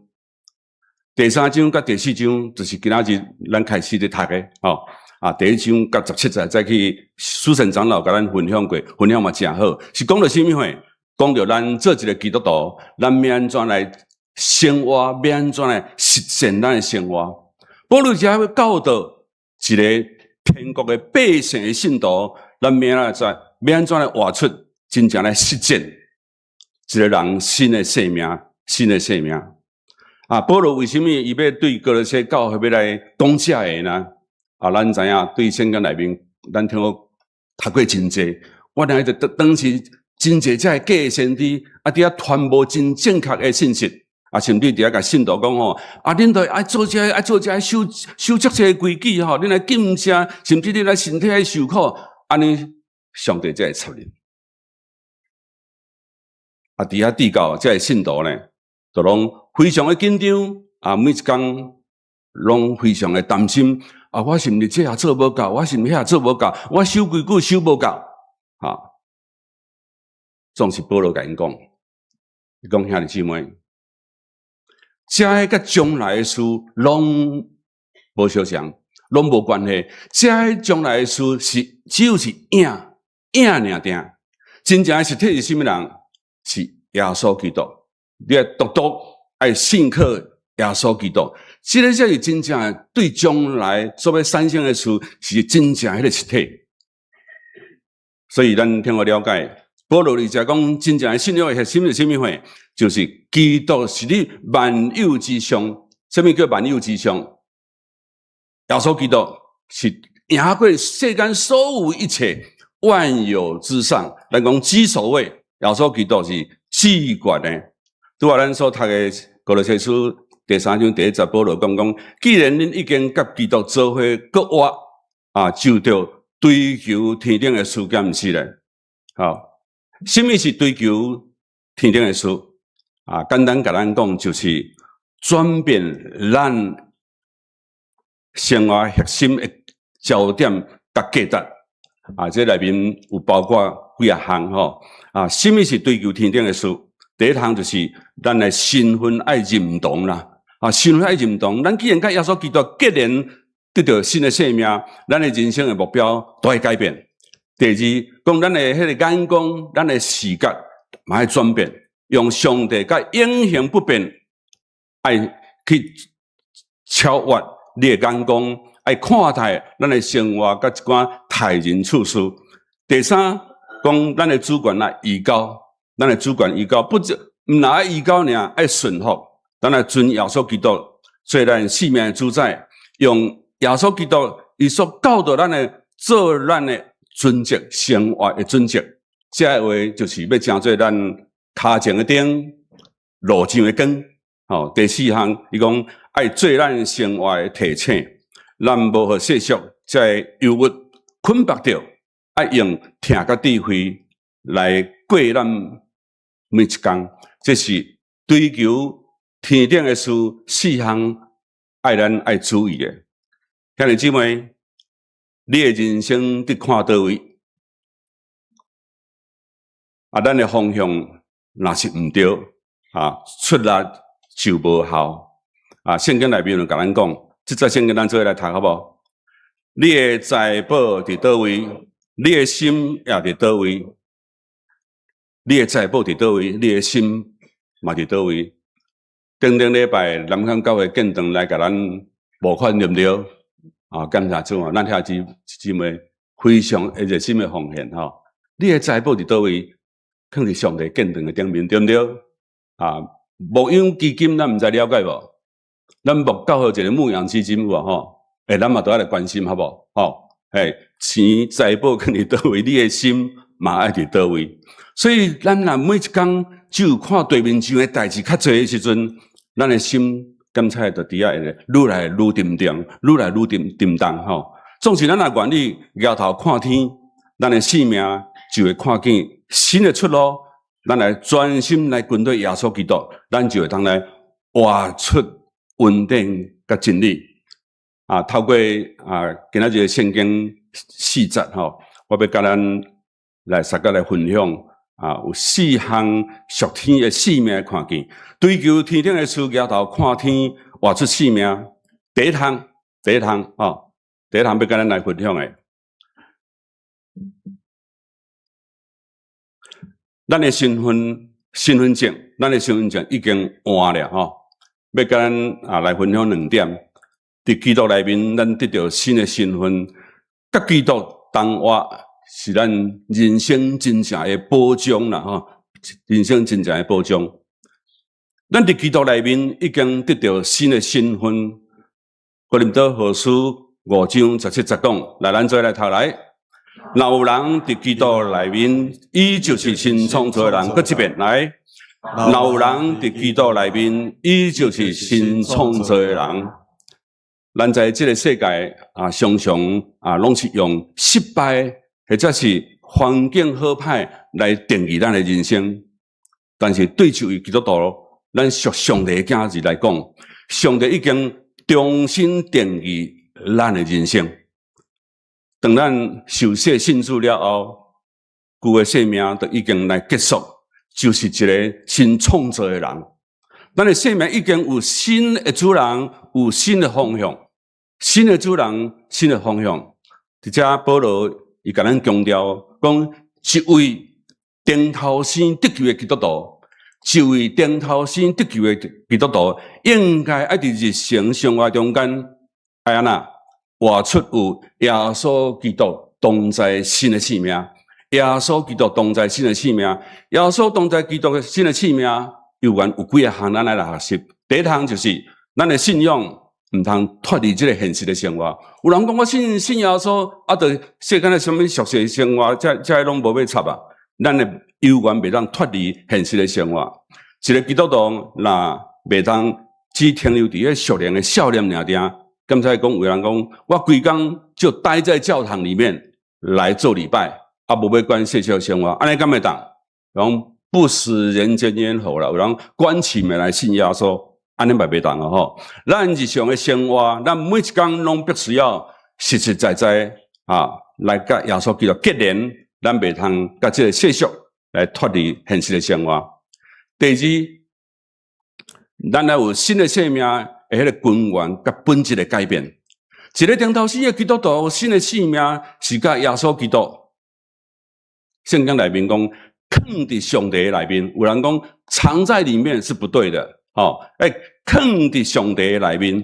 第三章佮第四章就是今仔日咱開始咧讀的吼。啊，第一章佮17節再去書神長老共咱分享過，分享嘛誠好。是講著啥物貨？講著咱做一個基督徒，咱欲按怎來生活，欲按怎來實踐咱的生活。保羅遮欲教導一個天國的百姓的信徒，咱欲按怎欲按怎來活出真正來實踐一個人新的生命，新的生命。啊，保羅為啥物伊欲對歌羅西教會欲來講這个呢？啊，咱知影對聖經內面，咱聽過讀過真濟。原來就當時真濟這个假先知，啊，佇遐傳播真正確的信息，啊，甚至佇遐共信徒講吼，啊，恁著愛做這个，愛做這个，守守足這个規矩吼，恁來禁食，甚至恁來身體愛受苦，按呢上帝才會插恁。啊，佇遐地教這个信徒呢，就攏非常的緊張，啊，每一工攏非常的擔心，啊，我是毋是這也做無夠？我是毋是遐做無夠？我守規矩守無夠？啊，總是保羅共𪜶講，伊講兄弟姊妹，這个佮將來的事攏無相像，攏無關係。這个將來的事是只有是影影爾定，真正的實體是啥物人？是耶穌基督。你愛獨獨愛信靠耶穌基督，這个才是真正對將來所欲產生的事，是真正彼个實體。所以咱聽我了解，保羅佇遮講真正的信仰的核心是啥物貨？就是基督是你萬有之上。啥物叫萬有之上？耶穌基督是贏過世間所有一切，萬有之上。咱講之所謂，耶穌基督是至懸的。拄仔咱所讀的歌羅西書第三章第一節，保羅講講，既然恁已經佮基督做伙復活，啊，就著追求天頂的事，敢毋是咧？好，啥物是追求天頂的事？啊，簡單共咱講，就是轉變咱生活核心的焦點佮價值。啊，這內面有包括幾仔項吼。啊，啥物是追求天頂的事？第一項就是咱的身份愛認同啦。啊，身份愛認同，咱既然佮耶穌基督結連得著新的生命，咱的人生的目標都會改變。第二，講咱的彼个眼光，咱的視覺嘛愛轉變，用上帝佮永恆不變，愛去超越你的眼光，愛看待咱的生活佮一寡待人處事。第三，講咱的主權愛移交，咱的主權移交，不只毋若愛移交爾，愛順服，咱來尊耶穌基督做咱生命的主宰，用耶穌基督伊所教導咱的做咱的準則，生活的準則。這个話就是欲成做咱跤前的燈，路上的光。吼，第四項，伊講愛做咱生活的提醒，咱無予世俗這个憂鬱捆縛著，愛用疼佮智慧來過咱每一工。這是追求天頂的事四項，愛咱愛注意的。兄弟姊妹，你的人生佇看佗位？啊，咱的方向若是毋對，啊，出力就無效。啊，聖經內面就共咱講，這節聖經咱做伙來讀好無？你的財寶佇佗位，你的心也佇佗位。你的財寶佇佗位，你的心嘛佇佗位。頂頂禮拜南崁教會建堂來共咱募款，對毋對？啊，感謝主啊！咱遐姊姊妹非常熱心的奉獻吼。你的財寶佇佗位，囥佇上帝建堂的頂面，對毋對？啊，牧養基金咱毋知了解無？咱牧教會一个牧養基金有無吼？欸，咱嘛都愛來關心，好無？吼，欸，錢財寶囥佇佗位，你的心嘛愛佇佗位。所以，咱若每一工只有看地面上的代誌較濟的時陣，咱的心敢才會佇遐會愈來愈沉重，愈來愈沉沉重吼。總是咱若願意舉頭看天，咱的生命就會看見新的出路。咱來專心來跟隨耶穌基督，咱就會通來活出恩典佮真理。啊，透過啊，今仔日的聖經四節吼，我欲佮咱來大家來分享。啊，有四項屬天的生命的看見，追求天頂的事，舉頭看天，活出生命。第一項，第一項，吼，第一項欲佮咱來分享的，咱的身份身份證，咱的身份證已經換了吼，欲佮咱啊來分享兩點。佇基督內面，咱得著新的身份，佮基督同活，是咱人生真正的保障啦，吼！人生真正的保障。咱佇基督內面已經得著新的身份。哥林多後書五章十七節講，來，咱做伙來讀來。若有人佇基督內面，伊就是新創造的人。閣一遍來。若有人佇基督內面，伊就是新創造的人。咱在這个世界啊，常常啊，攏是用失敗或者是環境好歹來定義咱的人生。但是對一位基督徒，咱屬上帝的囝兒來講，上帝已經重新定義咱的人生。當咱受洗信主了後，舊的生命就已經來結束，就是一个新創造的人。咱的生命已經有新的主人，有新的方向，新的主人，新的方向。佇遮保羅伊共咱強調講，一位重頭生得救的基督徒，一位重頭生得救的基督徒，應該愛佇日常生活中間，愛按怎活出有耶穌基督同在新的生命。耶穌基督同在新的生命，耶穌同在基督的新的生命，猶原有幾仔項咱愛來學習。第一項就是咱的信仰毋通脫離這个現實的生活。有人講我信信耶穌，啊，著世間的啥物俗世生活，這這攏無欲插啊。咱的猶原袂當脫離現實的生活。一个基督徒若袂當只停留佇彼屬靈的少年爾爾，敢才講有人講，我規工就待在教堂裡面來做禮拜，啊，無欲管世俗生活，按呢敢會當？講不食人間煙火啦，有人關起門來信耶穌，按呢嘛袂當哦吼。咱日常的生活，咱每一工攏必須要實實在在啊，來佮耶穌基督結連，咱袂通佮這个世俗來脫離現實的生活。第二，咱愛有新的生命的彼个根源佮本質的改變。一个重頭生的基督徒，新的生命是佮耶穌基督。聖經內面講，囥佇上帝的內面，有人講藏在裡面是不對的，吼，欸，囥佇上帝的內面，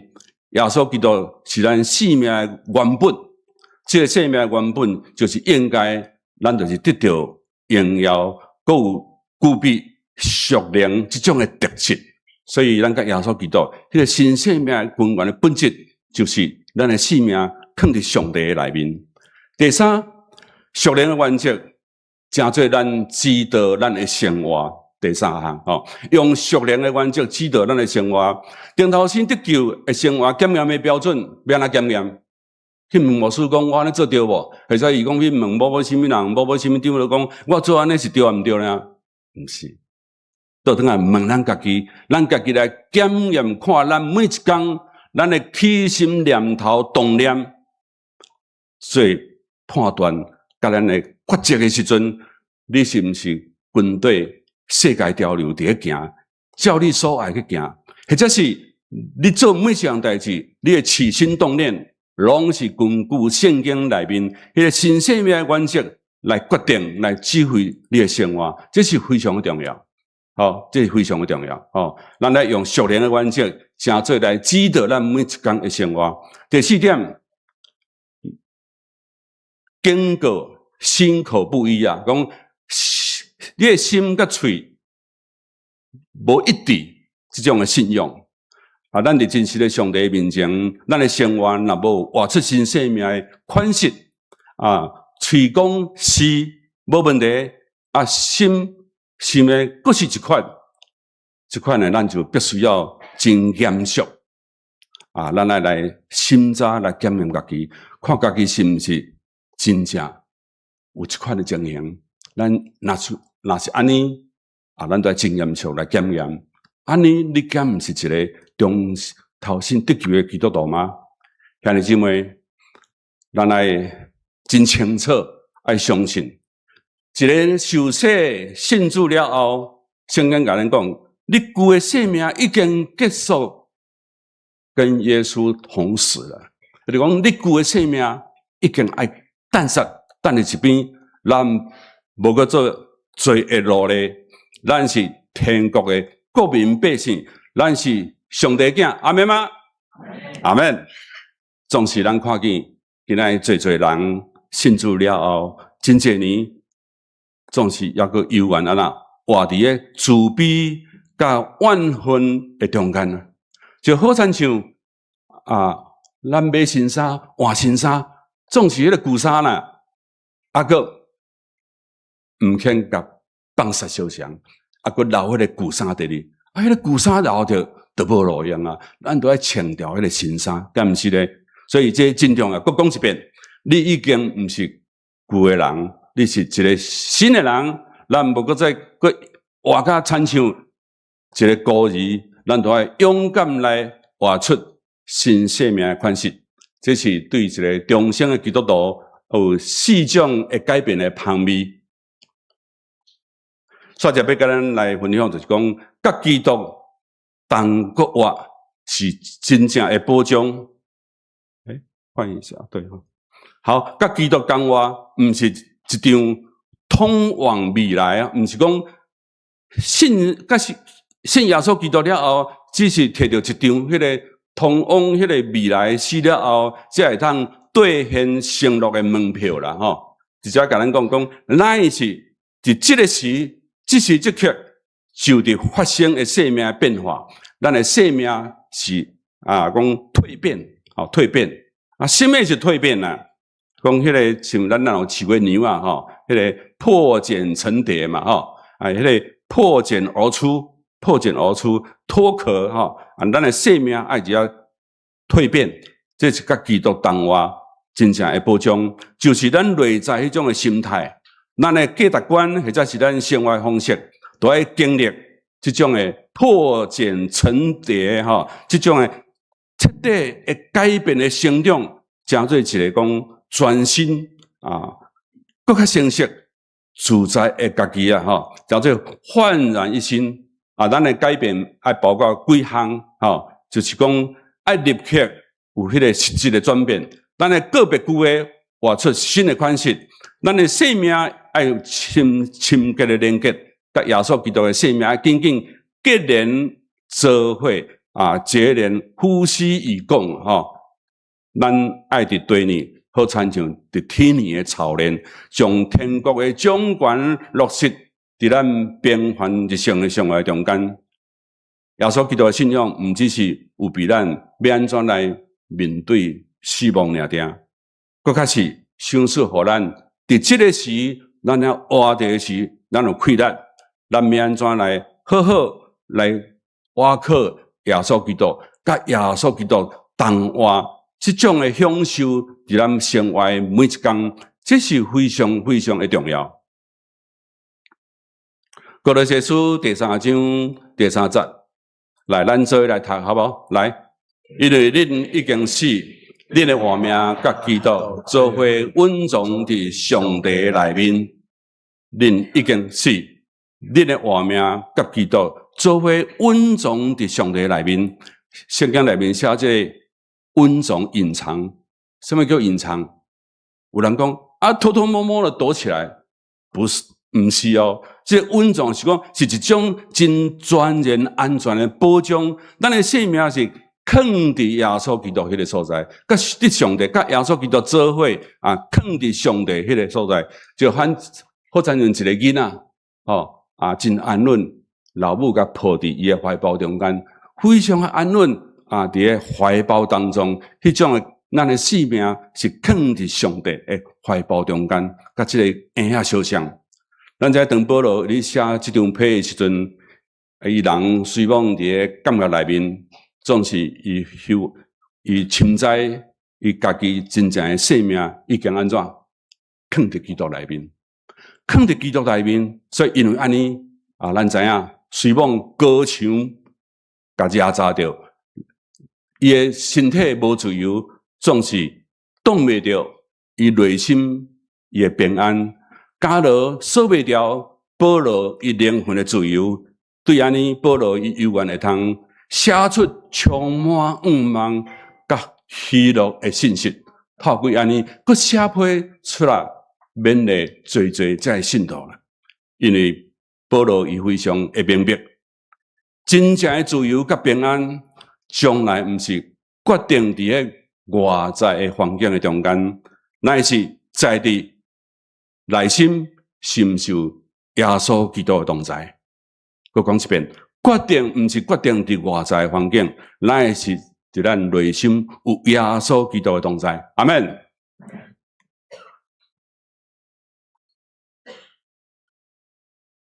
耶穌基督是咱生命的原本，這个生命的原本就是應該，咱就是得著榮耀，閣有具備屬靈這種的特質，所以咱佮耶穌基督，彼个新生命的根源的本質，就是咱的生命囥佇上帝的內面。第三，屬靈的原則。成做咱指導咱的生活。第三項吼，用屬靈的原則指導咱的生活。重頭生得救的生活檢驗的標準，欲按怎檢驗？去問牧師講，我按呢做對無？或者伊講去問某某啥物人，某某啥物長老講，我做按呢是對抑毋對呢？毋是，倒轉來問咱家己，咱家己來檢驗看，咱每一工咱的起心念頭動念，做判斷，佮咱的抉擇的時陣，你是毋是跟對世界潮流佇咧行，照你所愛去行，或者是你做每一項代誌，你的起心動念，攏是根據聖經內面彼個新生命的原則來決定、來指揮你的生活，這是非常的重要。吼，這是非常的重要。吼，咱來用屬靈的原則，成做來指導咱每一工的生活。第四點，警告心口不一啊，講你的心佮喙無一致，這種的信仰。啊，咱佇真實的上帝面前，咱的生活若無活出新生命的款式，啊，喙講是無問題，啊，心想的閣是一款，這款呢，咱就必須要真嚴肅，啊，咱愛來審查來檢驗家己，看家己是毋是真正有這款的情形。咱若是按呢，啊，咱就愛真嚴肅來檢驗。按呢，你敢毋是一个重頭生得救的基督徒嗎？兄弟姊妹，咱愛真清楚，愛相信，一个受洗信主了後，聖經共咱講，你舊的生命已經結束，跟耶穌同死了。就是講，你舊的生命已經愛擲殺，擲佇一邊，咱無閣做罪的奴隸，咱是天國的國民百姓，咱是上帝囝，阿們嗎？阿們。總是咱看見，今仔日濟濟人信主了後，真濟年總是猶閣猶原按怎活佇个自卑佮怨恨的中間啊，就好親像啊，咱買新衫換新衫，總是彼个舊衫啦，啊閣毋肯共放殺相雙，啊閣留彼个舊衫佇咧，啊，彼个舊衫留著就無路用啊，咱都愛穿著彼个新衫，敢毋是咧？所以這真重要，閣講一遍，你已經毋是舊的人，你是一个新的人，咱無閣再閣活甲親像一个孤兒，咱都愛勇敢來活出新生命的款式。這是對一个重生的基督徒有四種會改變的芳味。煞一欲共咱來分享，就是講，佮基督同閣活是真正的保障。欸，換一下，對吼。好，佮基督同活，毋是一場通往未來啊，毋是講信佮是信耶穌基督了後，只是摕著一張彼个通往彼个未來死了後，才會通兌現承諾的門票啦，吼。直接共咱講講，乃是佇這个時，這時這刻就佇發生的生命變化，咱的生命是啊，講蛻變，吼，蛻變啊，啥物是蛻變啊？講彼个像咱若有飼過牛啊，吼，彼个破繭成蝶嘛，吼，啊，彼个破繭而出，破繭而出，脫殼，吼，啊，咱的生命愛佇遐蛻變，這是佮基督同活真正的保障，就是咱內在彼種的心態，咱的價值觀或者是咱生活方式，都愛經歷這種的破繭成蝶，吼，這種的徹底的改變的成長，成做一个講全新啊，閣較成熟、自在的家己啊，吼，叫做煥然一新啊！咱的改變愛包括幾項，吼，就是講愛立刻有彼个實質的轉變，咱的告別舊的，活出新的款式，咱的生命愛有深深刻的連結，佮耶穌基督的生命愛緊緊結連做伙啊，結連呼吸與共，吼，咱愛佇地呢，好親像佇天堂的操練，將天國的掌權落實佇咱平凡日常的生活中間。耶穌基督的信仰，毋只是預備咱欲按怎來面對死亡爾定，閣較是賞賜予咱佇這个時，咱猶活著的時，咱有氣力，咱欲按怎來好好來倚靠耶穌基督，佮耶穌基督同活，這種的享受，佇咱生活的每一工，這是非常非常的重要。歌羅西書第三章第三節，來，咱做伙來讀，好無？來，因為恁已經死，恁的活命佮基督做伙隱藏佇上帝內面。恁已經死，恁的活命佮基督做伙隱藏佇上帝內面。聖經內面寫這个隱藏、隱藏，啥物叫隱藏？有人講啊，偷偷摸摸的躲起來，不是，毋是哦。這個隱藏是講是一種真全然安全的保障。咱的性命是囥佇耶穌基督彼个所在，佮佇上帝佮耶穌基督做伙啊，囥佇上帝彼个所在，就反好親像一个囡仔，吼啊，真安穩，老母共抱佇伊的懷抱中間，非常的安穩啊！佇个懷抱當中，彼種的咱的性命是囥佇上帝的懷抱中間，佮這个嬰仔相像。咱知當保羅咧寫這張批的時陣，伊人雖罔佇个監獄內面，總是伊休伊深知伊家己真正的性命已經按怎囥佇基督內面，囥佇基督內面，所以因為按呢啊，咱知影雖罔高牆共壓榨著，伊的身體無自由，總是擋袂著伊內心伊的平安。監牢鎖袂牢保羅伊靈魂的自由，對按呢，保羅伊猶原會通寫出充滿盼望佮喜樂的信息。透過按呢，閣寫批出來勉勵濟濟這个信徒啦。因為保羅伊非常會明白，真正的自由佮平安，將來毋是決定佇个外在的環境的中間，乃是在佇內心是毋是有耶穌基督的同在？閣講一遍，決定毋是決定佇外在環境，乃是佇咱內心有耶穌基督的同在。阿們。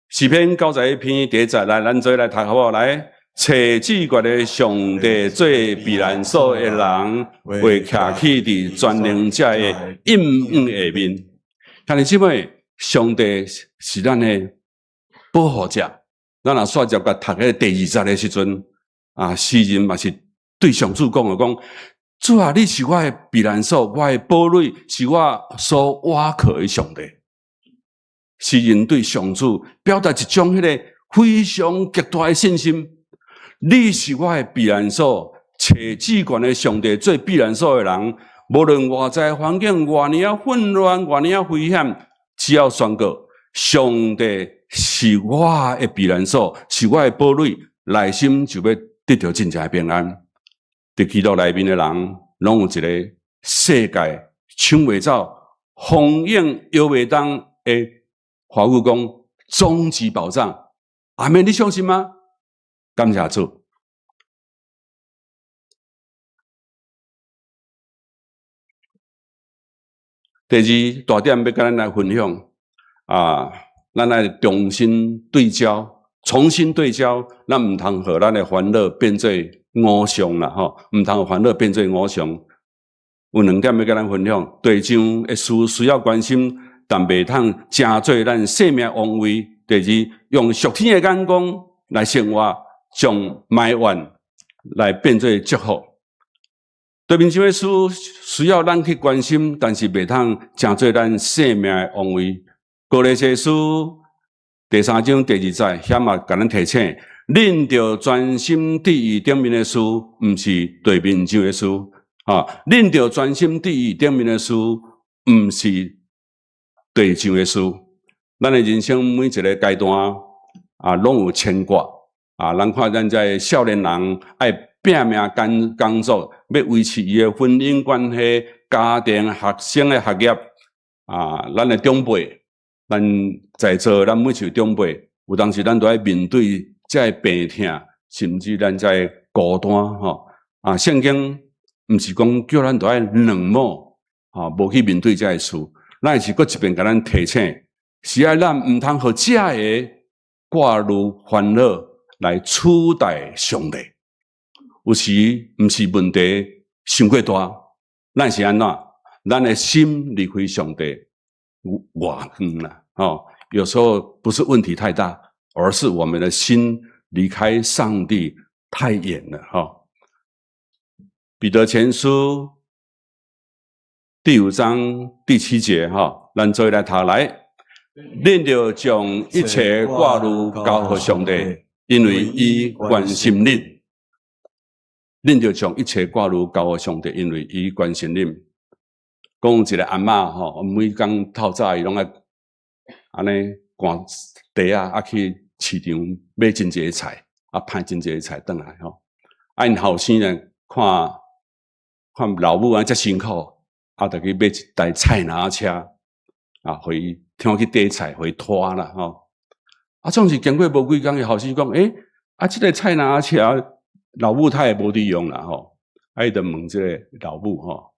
詩篇91篇第一節，來，咱做伙來讀好無？來，揣至懸的上帝做避難所的人，會徛起佇全能者的蔭影下面。兄弟姊妹，上帝是咱的保護者。咱若煞接共讀彼個第二節的時陣，啊，詩人嘛是對上主講的，講主啊，你是我的避難所，我的堡壘，是我所倚靠的上帝。詩人對上主表達一種彼个非常極大的信心。你是我的避難所，揣至懸的上帝做避難所的人，無論外在環境偌爾仔混亂，偌爾仔危險，只要宣告上帝是我的避難所，是我的堡壘，內心就欲得著真正的平安。佇基督內面的人，攏有一个世界搶袂走、風湧搖袂動的話語講終極保障。阿們，你相信嗎？感謝主。第二大點欲共咱來分享啊，咱愛重新對焦，重新對焦，咱毋通予咱的煩惱變做偶像啦，吼，毋通予煩惱變做偶像。有兩點欲共咱分享：地上的事需要關心，但袂通成做咱生命王位。第二，用屬天的眼光來生活，將埋怨來變做祝福。對面上的事需要咱去關心，但是袂通成做咱生命的王位。歌羅西書第三章第二節，遐嘛共咱提醒：恁著專心佇伊頂面的事，毋是地面上的事。啊，恁著專心佇伊頂面的事，毋是地上的事。咱的人生每一个階段啊，攏有牽掛啊。咱看咱這个少年人愛拼命工工作，欲維持伊的婚姻關係、家庭、學生的學業啊。咱的長輩，咱在座咱每一位長輩，有當時咱都愛面對這个病痛，甚至咱這个孤單吼。啊，聖經毋是講叫咱都愛冷漠，吼，無去面對這个事，咱是閣一遍共咱提醒，是愛咱毋通予這个掛慮煩惱來取代上帝。有時毋是問題傷過大，咱是按怎？咱的心離開上帝偌遠啦！吼，有時候不是問題太大，而是我們的心離開上帝太遠了。吼，彼得前書第五章第七節，吼，咱做伙來讀來，恁著將一切掛慮交予上帝，因為伊關心恁。恁就將一切掛慮交予上帝，因為伊關心恁。講有一個阿嬤吼，每工透早伊攏愛按呢趕地仔啊去市場買真濟菜，啊歹真濟菜轉來吼。啊，𪜶後生呢看看老母按呢遮辛苦，啊，就去買一台菜籃車，啊，予伊聽去綴菜，予伊拖啦吼。啊，總是經過無幾工，伊後生講，欸，啊，這個菜籃車老母太會無佇用啦吼。啊，伊就問這個老母吼，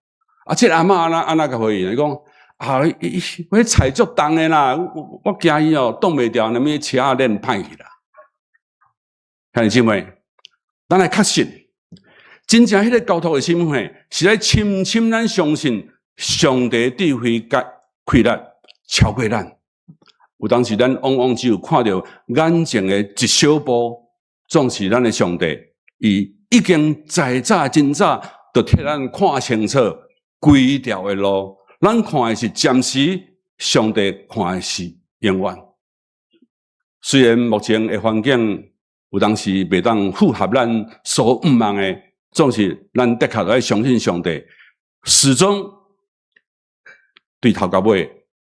啊，這個阿嬤按怎按怎共回應？伊講，啊，伊彼菜足重的啦，我驚伊哦擋袂牢，啥物車仔鏈歹去啦。兄弟姊妹，咱來確信，真正彼個交託的心吼，是來深深咱相信上帝智慧佮氣力超過咱。有當時咱往往只有看著眼前的一小步，總是咱的上帝，伊已經在早真早就替咱看清楚規條的路。咱看的是暫時，上帝看的是永遠。雖然目前的環境有當時袂當符合咱所向望的，總是咱的確愛相信上帝，始終對頭到尾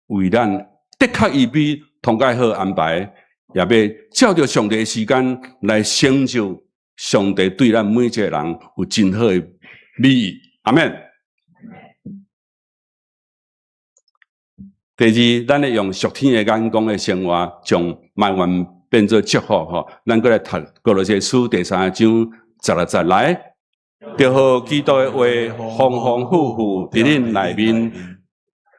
為咱的確預備通蓋好安排，也欲照著上帝的時間來成就上帝對咱每一個人有真好的美意。阿們。第二，咱會用屬天的眼光的生活，將埋怨變做祝福吼。咱閣來讀歌羅西書第三章十六節來，著予基督的話豐豐富富佇恁內面，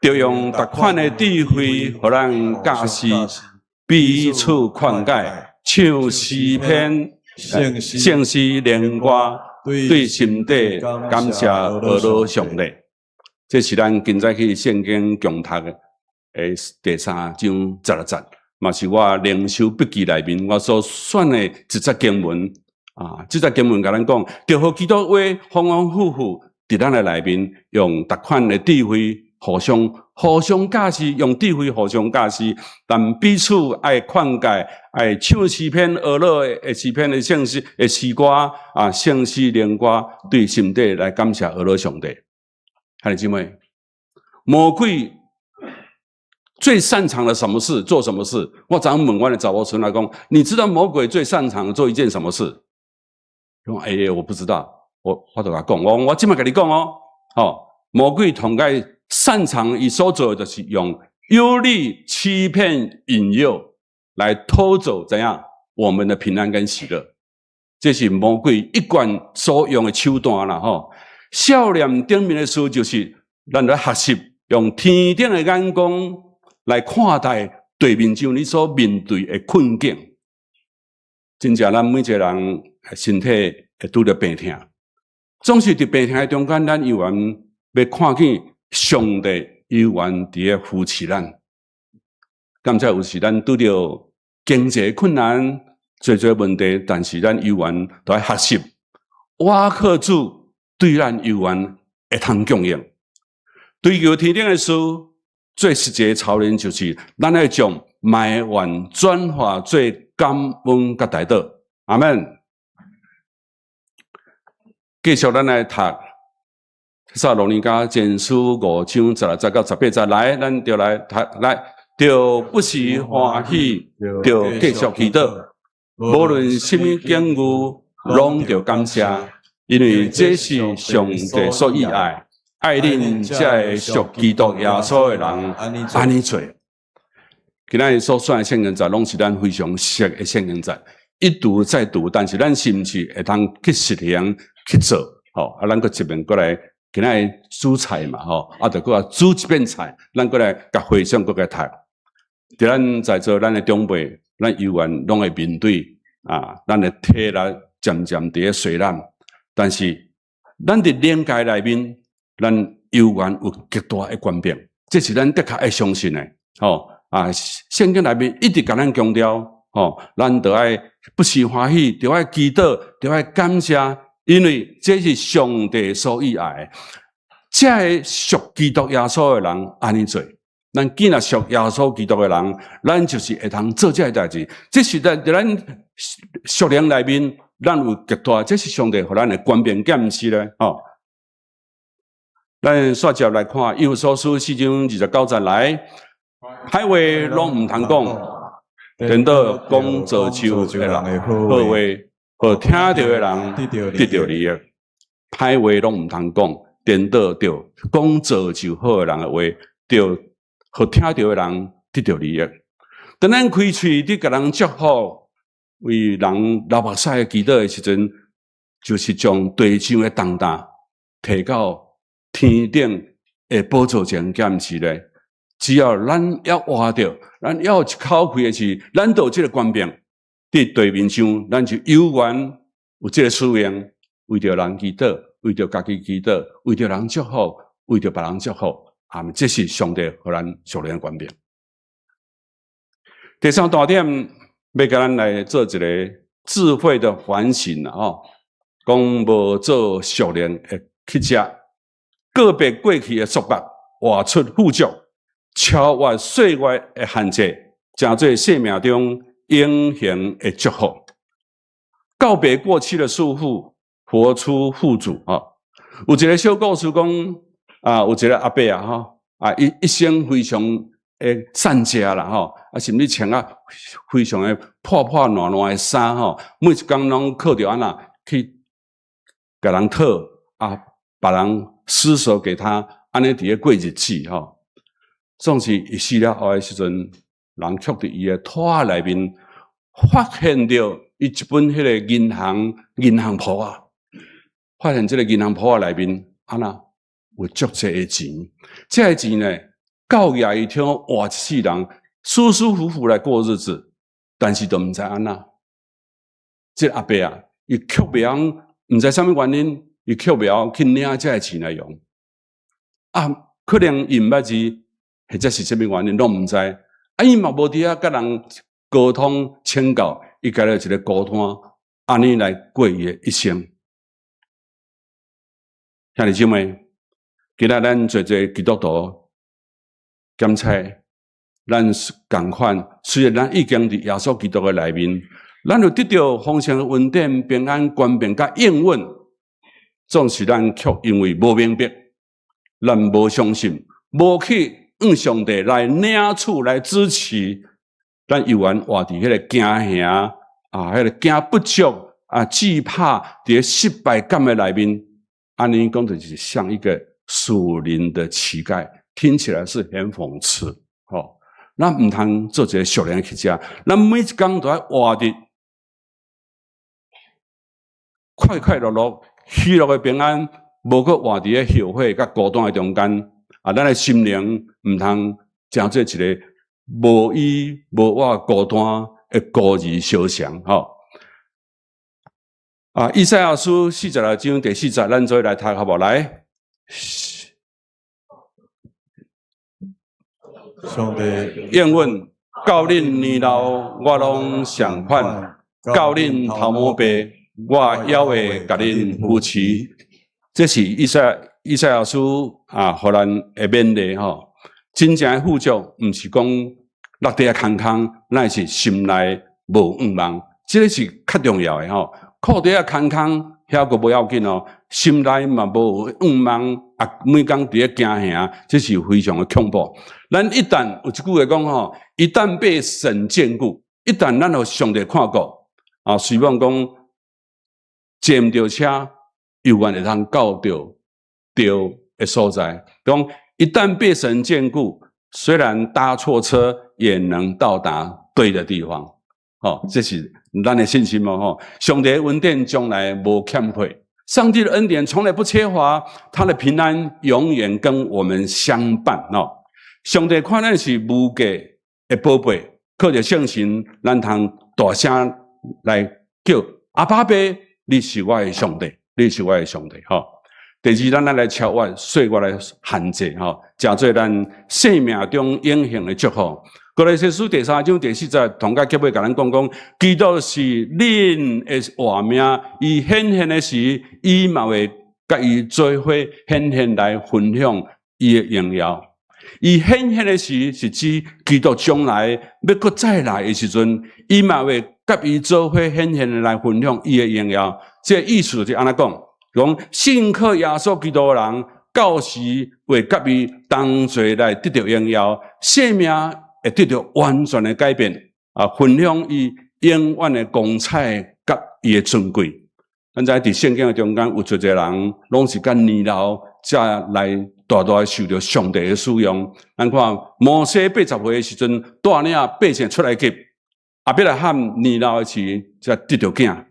著用逐款的智慧，予咱教示，彼此勸誡，唱詩篇、聖詩、靈歌，對心底感謝阿羅上帝。這是咱今早起聖經共讀的第三章十六節，嘛是我靈修筆記內面我所選的一節經文啊。這節經文共咱講，著予基督話豐豐富富佇咱的內面，用逐款的智慧互相互相教示，用智慧互相教示，但彼此愛勸誡，愛唱詩篇、阿羅的詩篇的聖詩的詩歌啊，聖詩靈歌，對心底來感謝阿羅上帝。兄弟姊妹，魔鬼最擅長的什麼事？做什麼事？我昨昏問阮的查某孫來講，你知道魔鬼最擅長做一件什麼事？講哎呀，我不知道。我就共伊講，我這擺共你講哦，吼，魔鬼統計擅長伊所做的就是用憂慮、欺騙、引誘來偷走怎樣我們的平安跟喜樂。這是魔鬼一貫所用的手段啦，吼。數念頂面的事就是咱來學習用天頂的眼光來看待對面上你所面對的困境。真正咱每一個人身體會拄著病痛，總是佇病痛的中間，咱猶原欲看見上帝猶原佇咧扶持咱。敢才有時咱拄著經濟困難、濟濟問題，但是咱猶原都愛學習，倚靠主對咱猶原會通供應。追求天頂的事，最實際的操練就是咱愛將埋怨轉化做感恩佮代禱。阿們。繼續咱來讀《帖撒羅尼迦前書》五章十六節到十八節，來，咱就來讀來，著不時歡喜，著繼續祈禱，無論啥物境遇，攏著感謝，因為這是上帝所喜愛，愛恁這个屬基督耶穌的人，按呢做。今仔日所選的聖經節，攏是咱非常熟的聖經節，一讀再讀，但是咱是毋是會通去實行去做？吼，啊，咱閣一遍過來，今仔日煮菜嘛，吼，啊，就閣來煮一遍菜，咱閣來共回想，閣來讀。佇咱在座，咱的長輩，咱猶原攏會面對啊，咱的體力漸漸佇咧衰老，但是咱佇靈界內面，咱猶原有極大的權柄，這是咱的確愛相信的，吼啊！聖經內面一直共咱強調，吼，咱著愛不時歡喜，著愛祈禱，著愛感謝，因為這是上帝所喜愛的。這个屬基督耶穌的人按呢做。咱既然屬耶穌基督的人，咱就是會通做這个代誌。這是在咱屬靈內面咱有極大，這是上帝予咱的權柄，敢毋是咧？吼，咱煞接來看以弗所書四章二十九節來，歹話攏毋通講，顛倒講造就的人的好話，予聽著的人得著利益。歹話攏毋通講，顛倒著講造就好的人的話，著予聽著的人得著利益。當咱開喙佇共人祝福，為人流目屎的祈禱的時陣，就是將地上的重擔提到天頂的寶座前，敢毋是咧？只要咱猶活著，咱猶有一口氣的時，咱就有這個權柄，佇地面上，咱就有緣有這個使命，為著人祈禱，為著家己祈禱，為著人祝福，為著別人祝福，啊，這是上帝予咱屬靈的權柄。第三大點，欲共咱來做一個智慧的反省啦，吼，講無做屬靈的乞食，告別過去的束縛，活出富足，超越歲月的限制，成做生命中永恆的祝福。告別過去的束縛，活出富足。吼，有一個小故事講，啊，有一個阿伯啊，吼，啊，伊一生非常會善食啦，吼，啊，甚至穿啊非常的破破爛爛的衫，吼，每一工攏靠著按怎去共人討啊，別人施捨給他，按呢佇咧過日子，吼。總是伊死了後的時陣，人卻佇伊的拖仔內面發現著伊一本彼個銀行簿仔，發現這個銀行簿仔內面按怎有足濟的錢，這个錢呢，夠額伊通活一世人，舒舒服服來過日子，但是都毋知按怎。這個阿伯啊，伊卻袂曉，毋知啥物原因，伊卻袂曉去領這个錢來用。啊，可能伊毋捌字，或者是啥物原因，攏毋知。啊，伊嘛無佇遐佮人溝通請教，伊家己一个孤單，按呢來過伊的一生。兄弟姊妹，今仔咱做做基督徒，檢查咱仝款，雖然咱已經佇耶穌基督的內面，咱有得著豐盛的恩典、平安、權柄佮應允，總是咱卻因為無明白，咱無相信，無去向上帝來領取、來支持，咱猶原活佇彼个驚嚇啊，彼个驚不足啊，懼怕佇个失敗感的內面，按呢講就是像一個屬靈的乞丐，聽起來是很諷刺，吼。咱毋通做一個屬靈的乞食，咱每一工都愛活佇快快樂樂、喜樂的平安，無閣活佇个後悔佮孤單的中間。啊，咱的心靈毋通成做一個無依無倚孤單的孤兒小城，吼。啊，以賽亞書四十六章第四節，咱做伙來讀好無？來。上帝應允到恁年老，我攏相款；到恁頭毛白，我猶會共恁扶持。這是以賽亞書啊，予咱的勉勵吼。真正的富足，毋是講落地仔空空，乃是心內無願望，這个是較重要的吼。褲袋仔空空，遐閣無要緊哦，心內嘛無願望啊，每工佇咧驚嚇，這是非常的恐怖。咱一旦有一句話講吼，一旦被神眷顧，一旦咱予上帝看顧啊，雖罔講坐毋著車，猶原會通到著對的所在。講一旦被神眷顧，雖然搭錯車，也能到達對的地方。吼，這是咱的信心哦。吼，上帝的恩典從來無欠缺，上帝的恩典從來不缺乏，他的平安永遠跟我們相伴。哦，上帝看咱是無價的寶貝，靠著聖神，咱通大聲來叫阿爸父，你是我的上帝，你是我的上帝。吼，第二，咱來超越歲月的限制，吼，成做咱生命中永恆的祝福。歌羅西書第三章第四節，同佮結尾共咱講講，基督是恁的活命，伊顯現的時，伊嘛會佮伊做伙顯現來分享伊的榮耀。伊顯現的時，是指基督將來欲閣再來的時陣，伊嘛會佮伊做伙顯現來分享伊的榮耀。這个意思就是按呢講，講信靠耶穌基督的人，到時會佮伊同齊來得著榮耀，生命會得著完全的改變，啊，分享伊永遠的光彩佮伊的尊貴。咱知佇聖經的中間有濟濟人，攏是佮年老才來大大受著上帝的使用。咱看摩西80歲的時陣，帶領百姓出埃及；亞伯拉罕年老的時才得著囝。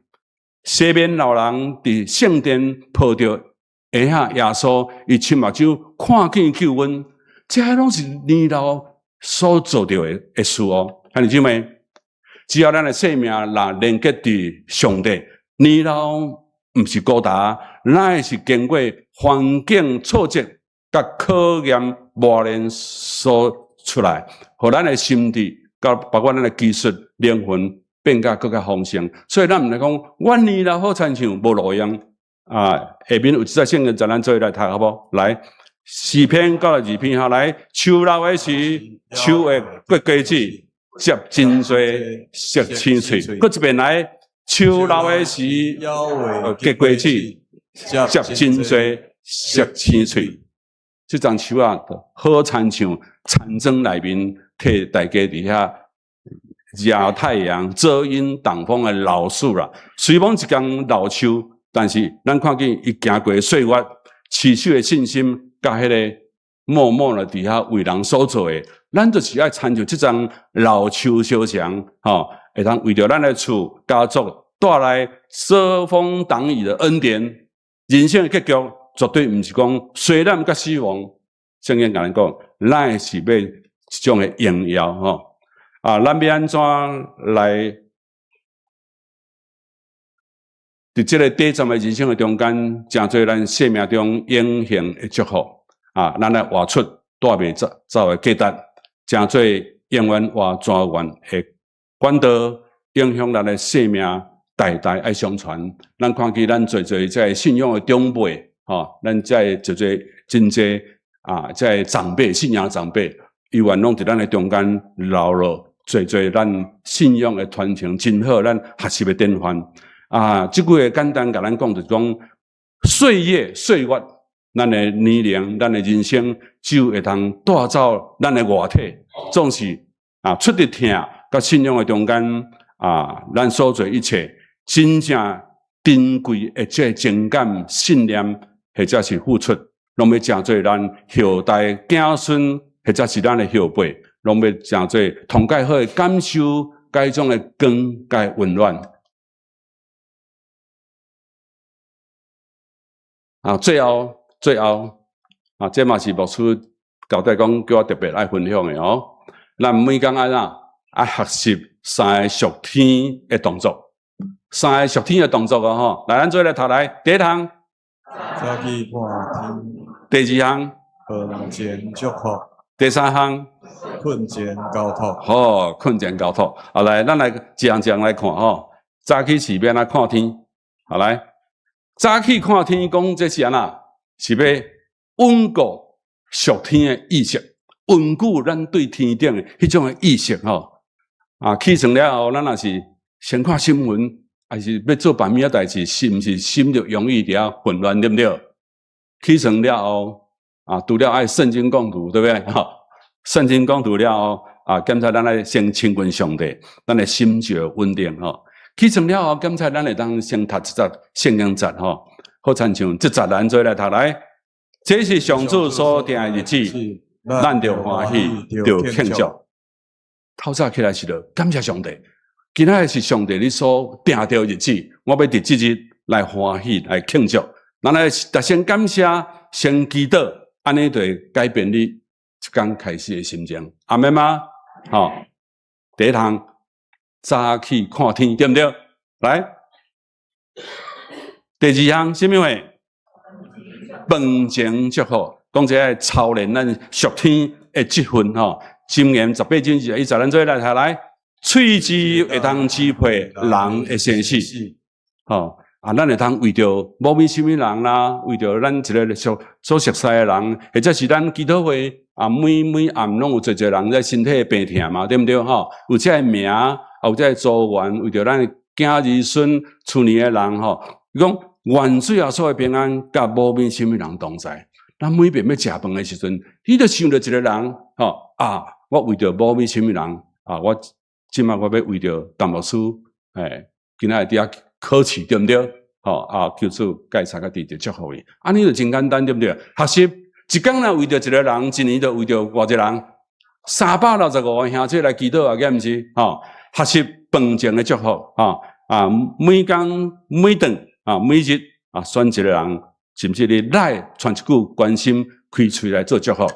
西面老人佇聖殿抱著嬰仔耶穌，伊親目睭看見救恩，這攏是年老所做著的事哦。兄弟姊妹，只要咱的生命若連結佇上帝，年老毋是孤單，乃是經過環境挫折佮考驗磨練所出來，予咱的心智，佮包括咱的技術、靈魂變甲閣較豐盛。所以咱毋來講，我年老好親像無路用啊！下面有一節聖經，咱做伙來讀好無？來，詩篇92篇哈，來，樹老的時，樹會結果子，結真濟熟青穗。閣一遍來。樹老的時，結果子，結真濟熟青穗。這叢樹仔，好親像田莊內面替大家佇遐遮太陽、遮陰擋風的老樹啦。雖罔一叢老樹，但是咱看見伊行過歲月，持續的信心，佮彼个默默的佇遐為人所做的，咱就是愛親像這叢老樹相像，吼，會當為著咱的厝家族帶來遮風擋雨的恩典。人生的結局絕對毋是講衰難佮死亡，聖經共咱講，乃是欲一種的榮耀，吼。啊，咱欲按怎來佇這个短暫的人生的中間，成做咱生命中永恆的祝福啊！咱來活出帶袂走走的價值，成做永遠活泉源的管道，影響咱的生命，代代愛相傳。咱看見咱濟濟這个信仰的長輩，吼，咱這个濟濟真濟啊，這个長輩信仰長輩，猶原攏佇咱的中間留落濟濟咱信仰的傳承，真好，咱學習的典範。啊，這句話簡單共咱講，就是講歲月歲月，咱的年齡，咱的人生，只有會當帶走咱的外體，總是啊，出佇疼佮信仰的中間啊，咱所做一切真正珍貴的這情感、信念，或者是付出，攏欲成做咱後代子孫，或者是咱的後輩，攏欲成做同蓋好的感受，彼種的光佮溫暖。啊，最後，最後，啊，這嘛是牧師交代講，叫我特別愛分享的哦。咱每工愛怎愛學習三个屬天的動作，三个屬天的動作哦吼。來，咱做伙來讀來，第一項，早起看天；第二項，飯前祝福；第三項，睏前交託。好，睏前交託。啊，來，咱來一項一項來看吼。早起是欲按怎看天？好來。早起看天，講這是按怎？是欲穩固屬天的意識，穩固咱對天頂的彼種的意識吼。啊，起床了後，咱若是先看新聞，還是欲做別物仔代誌，是毋是心就容易佇遐混亂，對毋對？起床了後，啊，除了愛聖經講讀，對不對？吼，聖經講讀了後，啊，檢查咱愛先親近上帝，咱的心就會穩定吼。起床了後，檢查咱會當先讀一節聖經節吼，好親像這節咱做伙來讀來，這是上主所定的日子，咱著歡喜，著慶祝。透早起來時就感謝上帝，今仔日是上帝你所定著日子，我欲佇這日來歡喜來慶祝。咱來先感謝，先祈禱，按呢就會改變你一工開始的心情。阿們嗎？吼，第一項。早起看天，對毋對？來，第二項，啥物話？飯前祝福，講這個操練咱屬天的這份吼。箴言18章21節，咱做伙來讀來，喙舌會當支配人的生死，吼啊！咱會當為著某物啥物人啦，為著咱一个熟所熟似的人，或者是咱祈禱會啊，每每暗攏有濟濟人在身體的病痛嘛，對毋對？吼，有這个名。有這个組員為著咱的囝兒孫厝裡的人吼，伊講願主耶穌的平安佮無論啥物人同在。咱每遍欲食飯的時陣，你著想著一个人吼啊，我為著無論啥物人啊，我這擺我欲為著陳牧師，欸，今仔日佇遐考試對毋對？吼啊，求主蓋查佮佇佇祝福伊，按呢就真簡單對毋對？學習一工若為著一个人，一年就為著偌濟人？365個兄弟來祈禱啊，敢毋是？吼，學習飯前的祝福，吼啊，每工每頓啊，每日啊，選一个人，甚至你來傳一句關心，開喙來做祝福。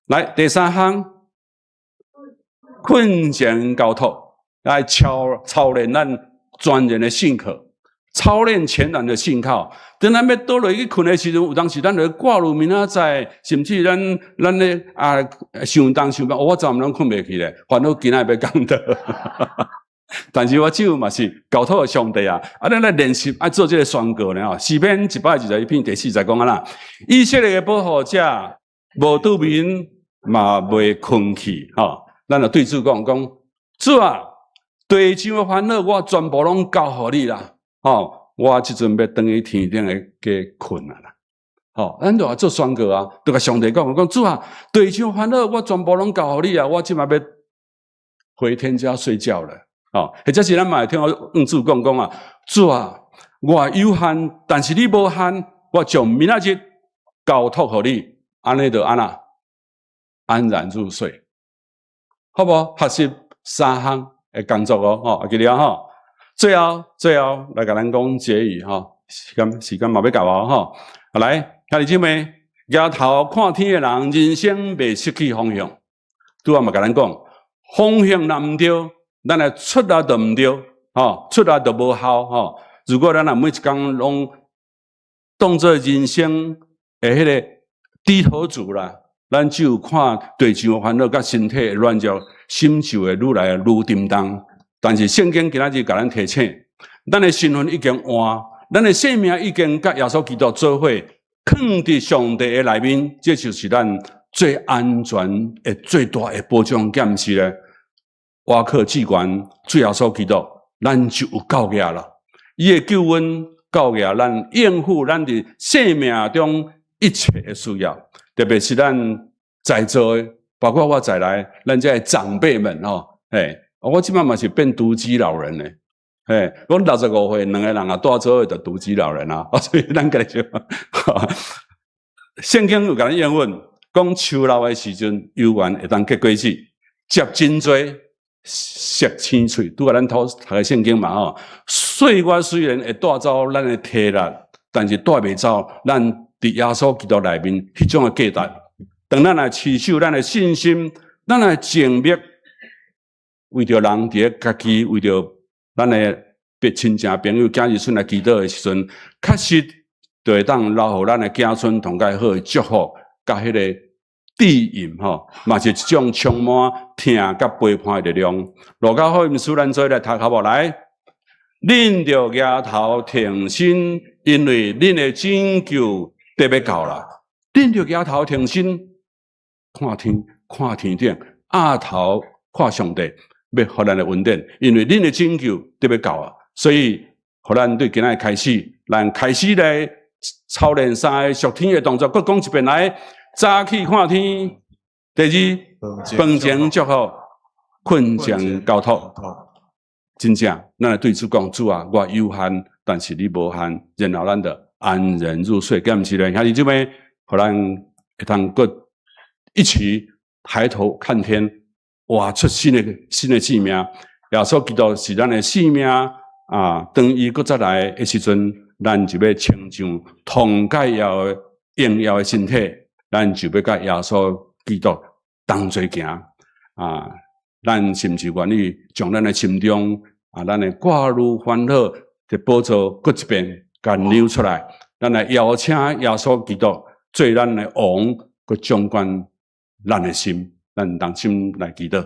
來，第三項，困前交託，來操操練咱全然的信靠，操練全然的信靠。當咱欲倒落去睏的時陣，有當時咱就掛慮明仔載，甚至咱咱咧啊想東想西，我昨暗攏睏袂去咧，煩惱今仔欲講道。但是我只有嘛是交託予上帝啊！啊，咱來練習愛做這个宣告呢吼。詩篇121篇第四節講按怎，以色列的保護者無拄眠嘛袂睏去吼。咱就對主講講，主啊，地上的煩惱我全部攏交予你啦，吼！我這陣欲轉去天頂的去睏啊啦，吼！咱就愛做宣告啊，就共上帝講講，主啊，地上煩惱我全部攏交予你啊，我這擺欲回天家睡覺了。哦，或者是咱嘛會聽向主講講啊，主啊，我有限，但是你無限，我將明仔日交託予你，按呢就按怎安然入睡，好無？學習三項的工作哦，吼，記得吼。最後，最後來共咱講結語吼，時間時間嘛欲到啊吼。來，兄弟姊妹，舉頭看天的人，人生袂失去方向。拄仔嘛共咱講，方向若毋對，咱的出力就毋對，吼，出力就無效吼。如果咱若每一工攏當做人生的彼个低頭族啦，咱只有看地上的煩惱，佮身體的軟弱，心就會愈來愈沉重。但是聖經今仔日共咱提醒，咱的身份已經換，咱的生命已經佮耶穌基督做伙，囥佇上帝的內面，這就是咱最安全的、最大的保障，敢毋是咧？倚靠至懸主耶穌基督，咱就有夠額啦。伊的救恩夠額，咱應付咱佇生命中一切的需要，特別是咱在座的，包括我在內，咱這个長輩們吼，嘿，我這擺嘛是變獨居老人咧，嘿，我65歲兩个人啊，蹛做伙就獨居老人啊，所以咱家己就，聖經有共咱應允，講樹老的時陣，猶原會當結果子，結真濟，熟青穗，拄仔咱頭讀的聖經嘛吼。歲月雖然會帶走咱的體力，但是帶袂走咱佇耶穌基督內面彼種的價值。當咱來持守咱的信心，咱來靜默，為著人佇咧家己，為著咱的別親情朋友、囝兒孫來祈禱的時陣，確實就會當留予咱的子孫同蓋好的祝福，佮彼个指引吼，嘛是一種充滿疼佮陪伴的力量。路加福音書，咱做伙來讀好無？來，恁著舉頭挺身，因為恁的拯救得欲到啦。恁著舉頭挺身，看天，看天頂，額頭看上帝，欲予咱的恩典，因為恁的拯救得欲到啊。所以，予咱對今仔日開始，咱開始來操練三个屬天的動作，閣講一遍來。早起看天，第二，飯前祝福，困前交託。真正，咱來對主講，主啊，我有限，但是你無限，然後咱就安然入睡。敢毋是咧？兄弟姊妹，予咱會當閣一起抬頭看天，活出新的生命。耶穌基督是咱的生命啊！當伊閣再來的時陣，咱就欲穿上同蓋耀的榮耀的身體。咱就欲佮耶穌基督同齊行啊！咱是毋是願意將咱的心中啊，咱的掛慮煩惱佇寶座閣一遍共拿出來？咱來邀請耶穌基督做咱的王，閣掌管咱的心。咱同心來祈禱。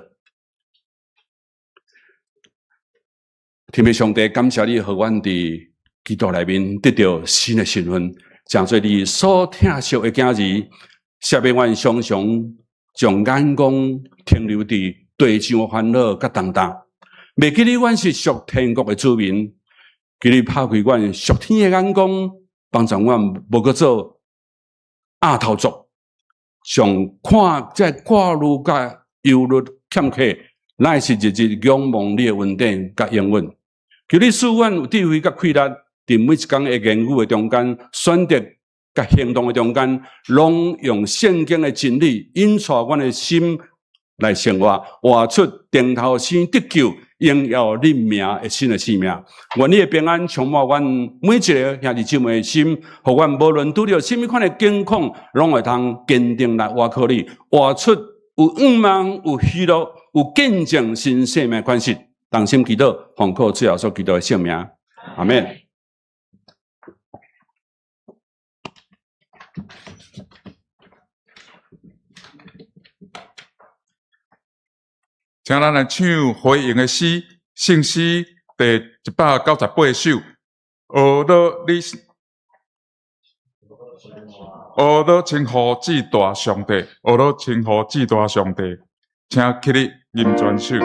天父上帝，感謝你，予阮佇基督內面得著新的身份，成做你所疼惜的囝兒。赦免阮常常將眼光停留佇地上的煩惱佮重擔，袂記得阮是屬天國的子民，求你拍開阮屬天的眼光，幫助阮無閣做鴨頭族，上看這掛慮佮憂慮欠缺，乃是日日仰望你的恩典佮應允。求你賜阮有智慧佮氣力，佇每一工的言語的中間，選擇佮行動的中間，攏用聖經的真理引帶阮的心來生活，活出頂頭生得救、榮耀你名的新的生命。願你的平安充滿阮每一个兄弟姊妹的心，予阮無論拄著啥物款的境況，攏會通堅定來倚靠你，活出有盼望、有喜樂、有見證新生命款式。同心祈禱，奉靠主耶穌基督的聖名，阿們。請咱來唱回應的詩，聖詩第198首。呵咾你，呵咾稱呼至大上帝，呵咾稱呼至大上帝，請起立吟全首。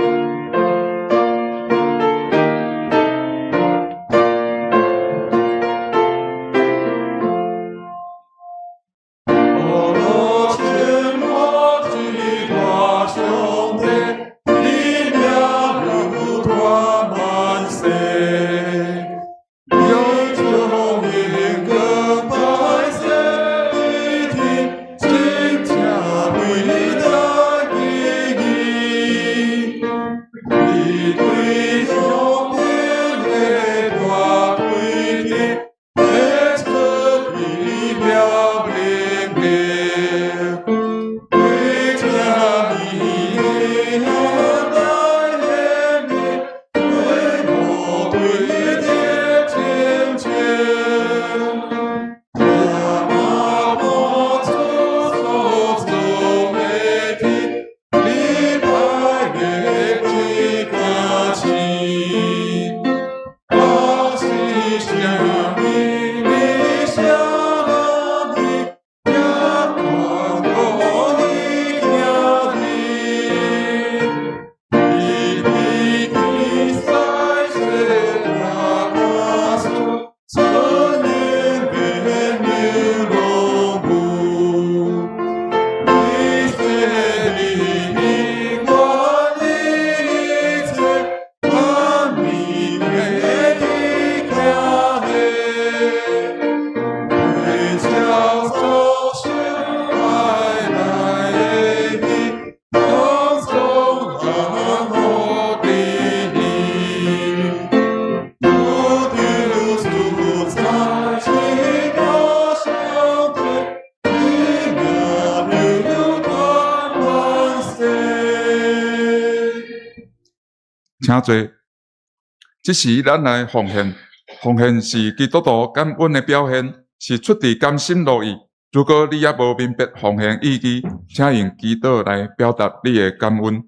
請坐。這時，咱來奉獻，奉獻是基督徒感恩的表現，是出自甘心樂意。如果你猶無明白奉獻意義，請用祈禱來表達你的感恩。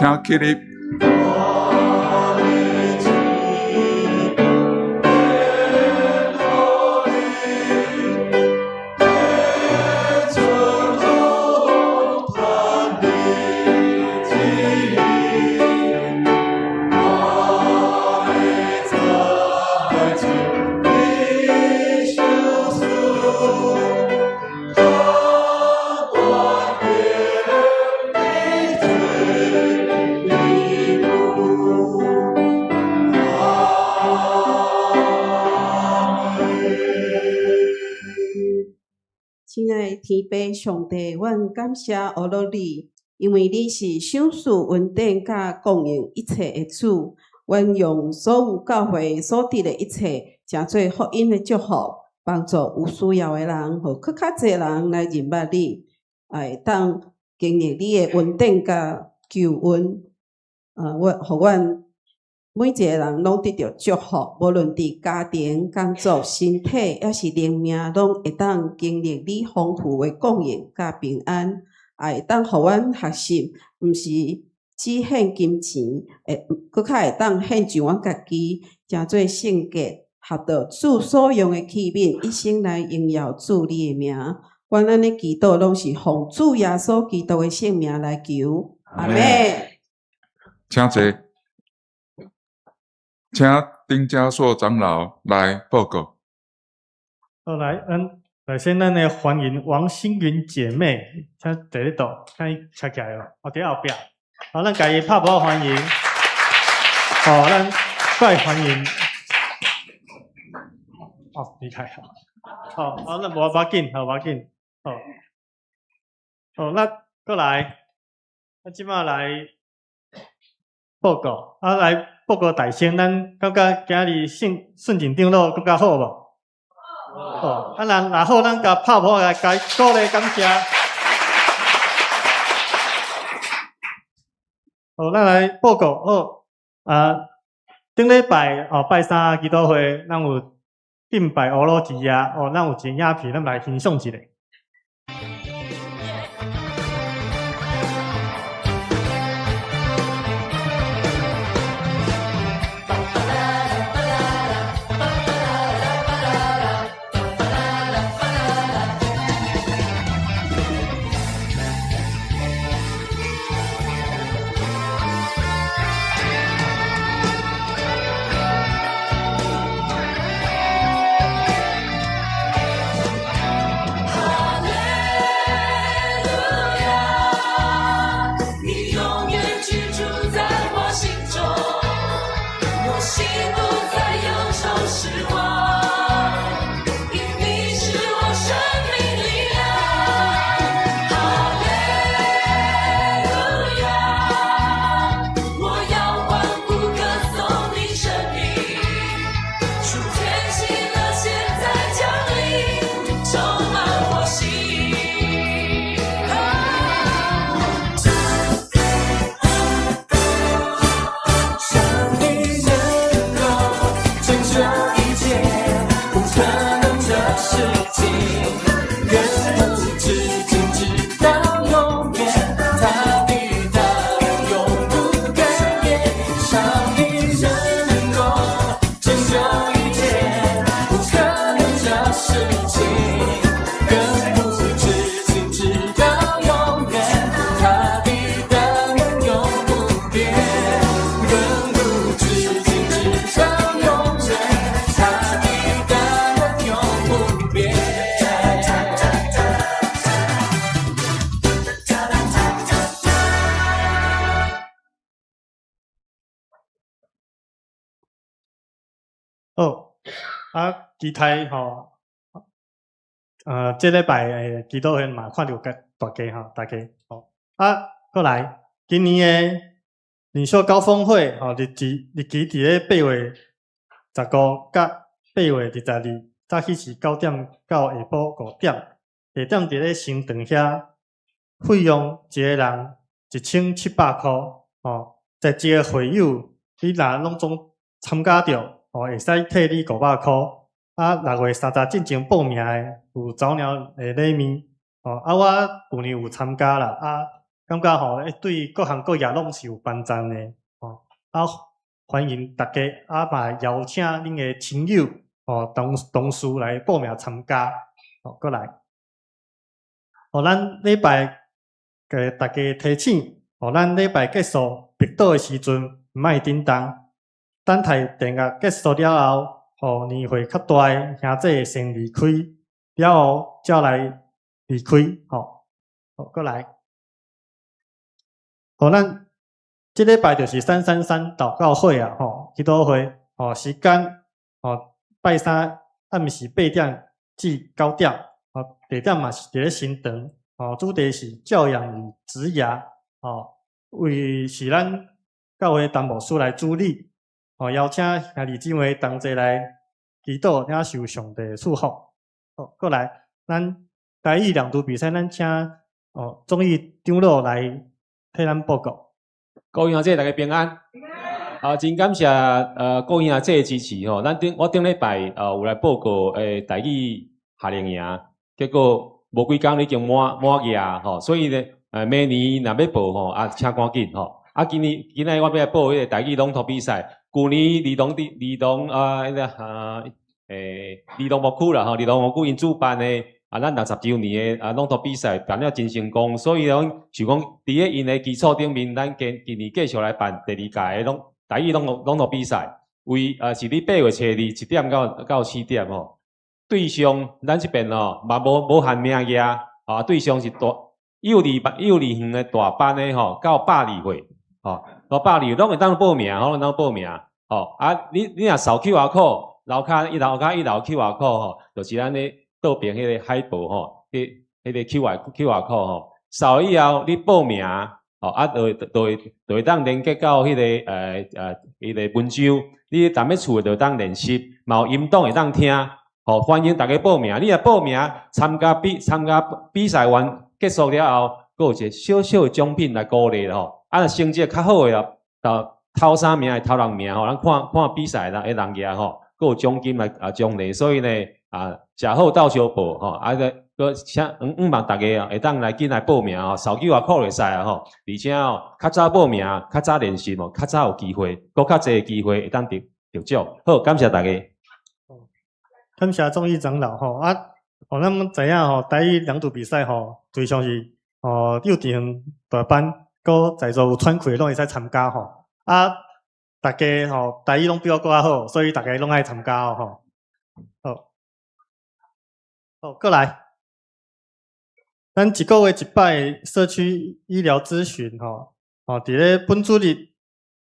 請起立。親愛的天父上帝，阮感謝阿羅你，因為你是賞賜恩典佮供應一切的主。阮用所有教會所得的一切，成做福音的祝福，幫助有需要的人，予閣較濟人來認捌你，會當經歷你的恩典佮救恩。我予阮每一个人攏得著祝福，無論佇家庭、工作、身體，抑是靈命，攏會當經歷你豐富的供應佮平安，也會當予阮學習，毋是只獻金錢，會閣較會當獻上阮家己，成做聖潔，合著主所用的器皿，一生來榮耀主你的名。阮按呢祈禱，攏是奉主耶穌基督的聖名來求，阿們。請坐。請丁家碩長老來報告。好，來，咱來先，咱來歡迎王星雲姐妹，請佇咧佗，請伊徛起來哦，哦，佇後壁。好，咱共伊拍鼓歡迎。好，咱再歡迎。哦，離開好。好，好，咱無無要緊，好，無要緊。好，好，那閣來，咱這擺來報告，啊，來。報告大聲，咱感覺今日順順進長老感覺好無？好，啊，若若好，咱共拍鼓來共伊鼓勵感謝。好，咱來報告好。啊，頂禮拜哦，拜三祈禱會，咱有敬拜烏魯之夜哦，咱有一個影片，咱來欣賞一下。好，啊，其他吼，這禮拜的祈禱會嘛，看著大家吼，大家吼，啊，閣來，今年的領袖高峰會吼，日期日期佇咧8月15佮8月22，早起是9點到下晡5點，地點佇咧新庄遐，費用一个人1700箍，吼，在這個會友，你若攏總參加著。哦，會使退你500箍。啊，6月30進前報名的有早鳥的禮物。哦，啊，我舊年有參加啦，啊，感覺吼，對各行各業攏是有幫助的，吼。啊，歡迎大家，啊嘛邀請恁的親友，哦，同事來報名參加，哦，過來。哦，咱禮拜共大家提醒，哦，咱禮拜結束默禱的時陣，毋愛振動，等待電樂結束了後，予年歲較大的兄弟先離開，了後才來離開，吼。好，過來。好，咱這禮拜就是333禱告會啊，吼，祈禱會，吼，時間，吼，拜三暗時8點至9點，吼，地點嘛是佇咧新庄，吼，主題是教養與職涯，吼，為是咱教會陳牧師來主禮，吼，邀請兄弟姊妹同齊來祈禱，領受上帝祝福。好，過來，咱台語朗讀比賽，咱請哦鍾義長老來替咱報告。各位兄弟，大家平安。啊，真感謝各位兄弟的支持吼。咱頂我頂禮拜有來報告台語夏令營，結果無幾工已經滿滿額吼，所以呢明年若欲報吼啊，請趕緊吼。啊，今年今仔日我欲來報彼個台語朗讀比賽。舊年兒童啊，彼個啊兒童牧區啦吼，兒童牧區𪜶主辦的啊，咱60週年的啊朗讀比賽辦了真成功，所以講想講佇咧𪜶的基礎頂面，咱今今年繼續來辦第二屆的台語朗讀比賽，為啊是佇8月初二1點到4點吼。對象咱這邊吼嘛無限名額啊，對象是大幼兒班、幼兒園的大班的吼，到102歲吼，到百二攏會當報名，攏會當報名吼。啊，你若掃 QR code，樓跤一樓 QR code 吼，就是咱咧倒邊彼個海報吼，彼個 QR code 吼，掃以後你報名，吼啊，就會當連結到彼個文章，你踮咧厝就會當練習，嘛有音檔會當聽，吼，歡迎大家報名。你若報名參加比賽完結束了後，閣有一個小小的獎品來鼓勵吼。啊，若成績較好的啊，頭三名、頭六名吼，咱看看比賽啦，的人額吼，閣有獎金來啊獎勵。所以呢，啊，食好鬥相報吼，啊閣閣請向望大家啊，會當來緊來報名吼，掃 QR code 會使啊吼，而且哦，較早報名，較早練習哦，較早有機會，閣較濟機會會當得獎。好，感謝大家。感謝眾議長老吼啊，哦，咱知影吼，台語朗讀比賽吼，對象是哦幼稚園大班，閣在座有喘氣攏會使參加吼。啊，大家吼台語攏比我閣較好，所以大家攏愛參加哦吼。好，好，過來，咱一個月一擺社區醫療諮詢吼，哦，佇咧本主日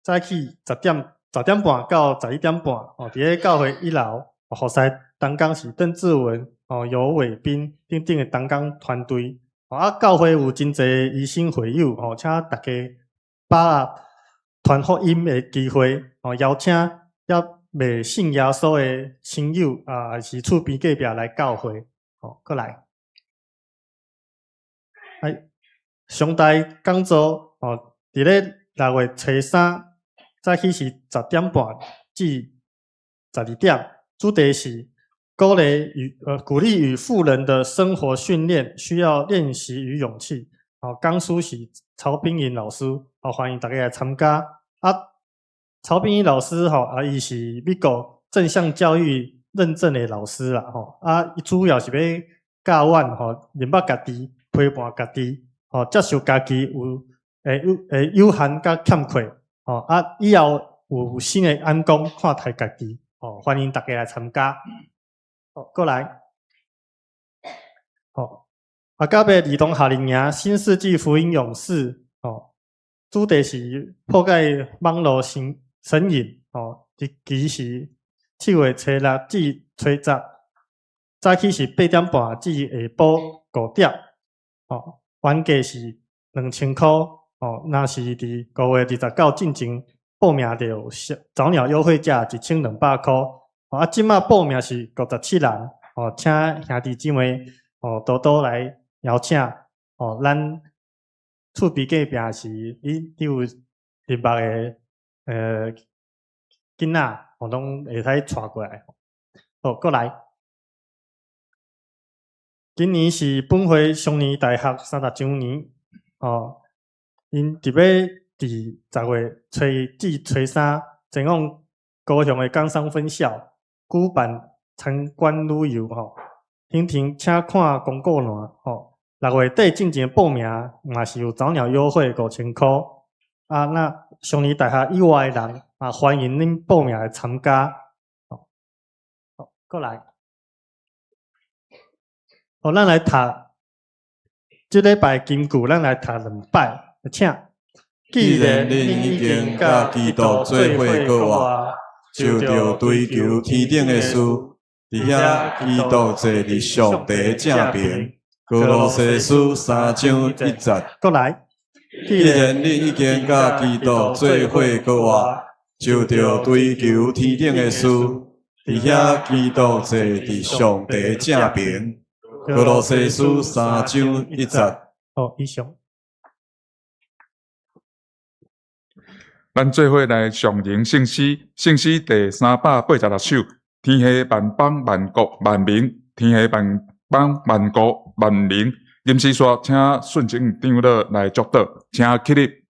早起10點、10點半到11點半，哦，佇咧教會一樓，服侍同工是鄧志文、哦尤偉斌等等的同工團隊。啊，教會有真濟醫生會友，哦，請大家把握傳福音的機會，哦，邀請猶未信耶穌的親友啊，還是厝邊隔壁來教會，哦，過來。哎，上台講座，哦，佇咧6月初三，早起是10點半至12點，主題是鼓勵與富人的生活訓練，需要練習與勇氣。哦，講師是曹炳穎老師，哦，歡迎大家來參加。啊，曹炳穎老師吼，啊，伊是美國正向教育認證的老師啦，吼，啊，伊主要是欲教阮吼，認捌家己，陪伴家己，吼，接受家己有會有會有限佮欠缺，吼，啊，以後有新的眼光看待家己，吼，歡迎大家來參加。好，過來，好，阿加貝兒童夏令營新世紀福音勇士，哦，主題是破解網路成癮，哦，日期是7月初六至初十，早起是8點半至下晡5點，哦，原價是2000箍，哦，若是佇5月29進前報名就有早鳥優惠價1200箍。啊，這馬報名是57人，哦，請兄弟姊妹哦多多來邀請，哦，咱厝邊隔壁是你有認捌的囡仔，哦，攏會使帶過來。好，過來。今年是本會雙年大學30週年，哦。𪜶伫欲佇10月初一至初三前往高雄的岡山分校舉辦參觀旅遊吼。詳情請看公告欄吼。6月底進前報名嘛是有早鳥優惠5000箍。啊，那上年大學以外的人嘛歡迎恁報名來參加。好，好，過來。好，咱來讀這禮拜金句，咱來讀兩擺，請。既然恁已經佮基督做伙閣活，就著追求天頂的事，佇遐基督坐佇上帝正爿。歌羅西書3章1節。過來。既然恁已經佮基督做伙閣活，就著追求天頂的事，佇遐基督坐佇上帝正爿。歌羅西書3章1節。好，以上。咱做伙來頌吟聖詩，聖詩第386首，天下萬邦萬國萬民，天下萬邦萬國萬民。臨時煞請順正長老來祝禱，請起立。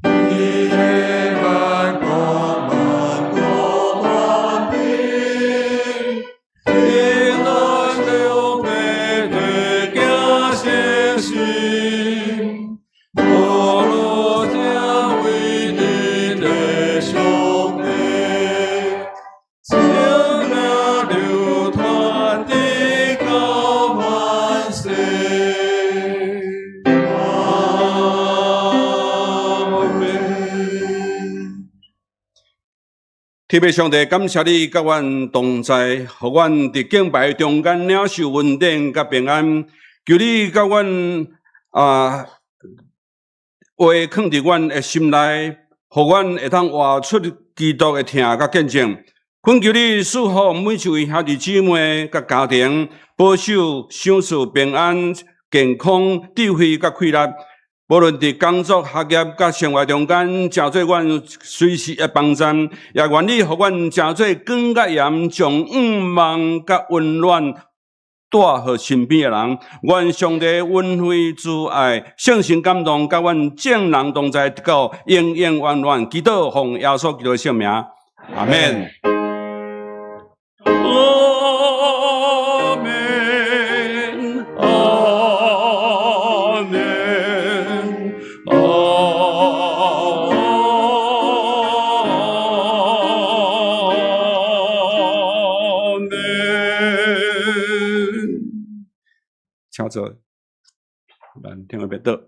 天下萬國萬國萬民，平安了白的行聖心，無論這為你的上帝，聖名流傳直到萬世。阿們。天父上帝，感謝你佮阮同在，予阮佇敬拜中間領受恩典佮平安。求你佮阮啊，話囥佇阮的心內，予阮會當活出基督的疼佮見證。懇求你賜福每一位兄弟姊妹佮家庭，保守賞賜平安、健康、智慧佮氣力。無論佇工作、學業佮生活中間，成做阮隨時的幫贊，也願你予阮成做光佮鹽，將向望佮溫暖帶予身邊的人。願上帝恩惠慈愛、聖神感動，佮阮眾人同在，直到永永遠遠。祈禱奉耶穌基督的聖名，阿們。阿們，阿們，阿們。請坐，咱聽個別倒。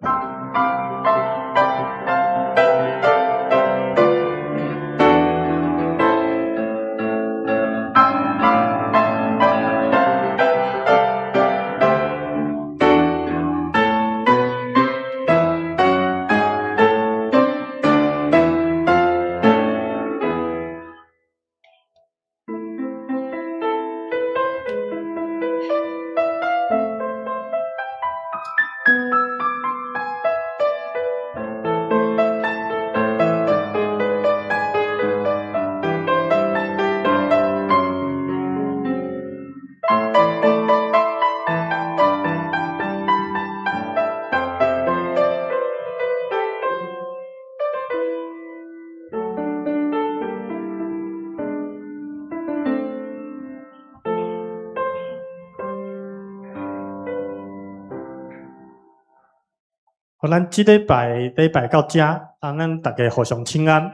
好，咱這禮拜禮拜到這，啊，咱逐家互相請安。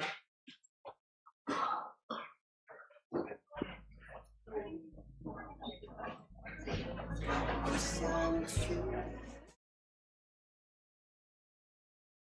我想去。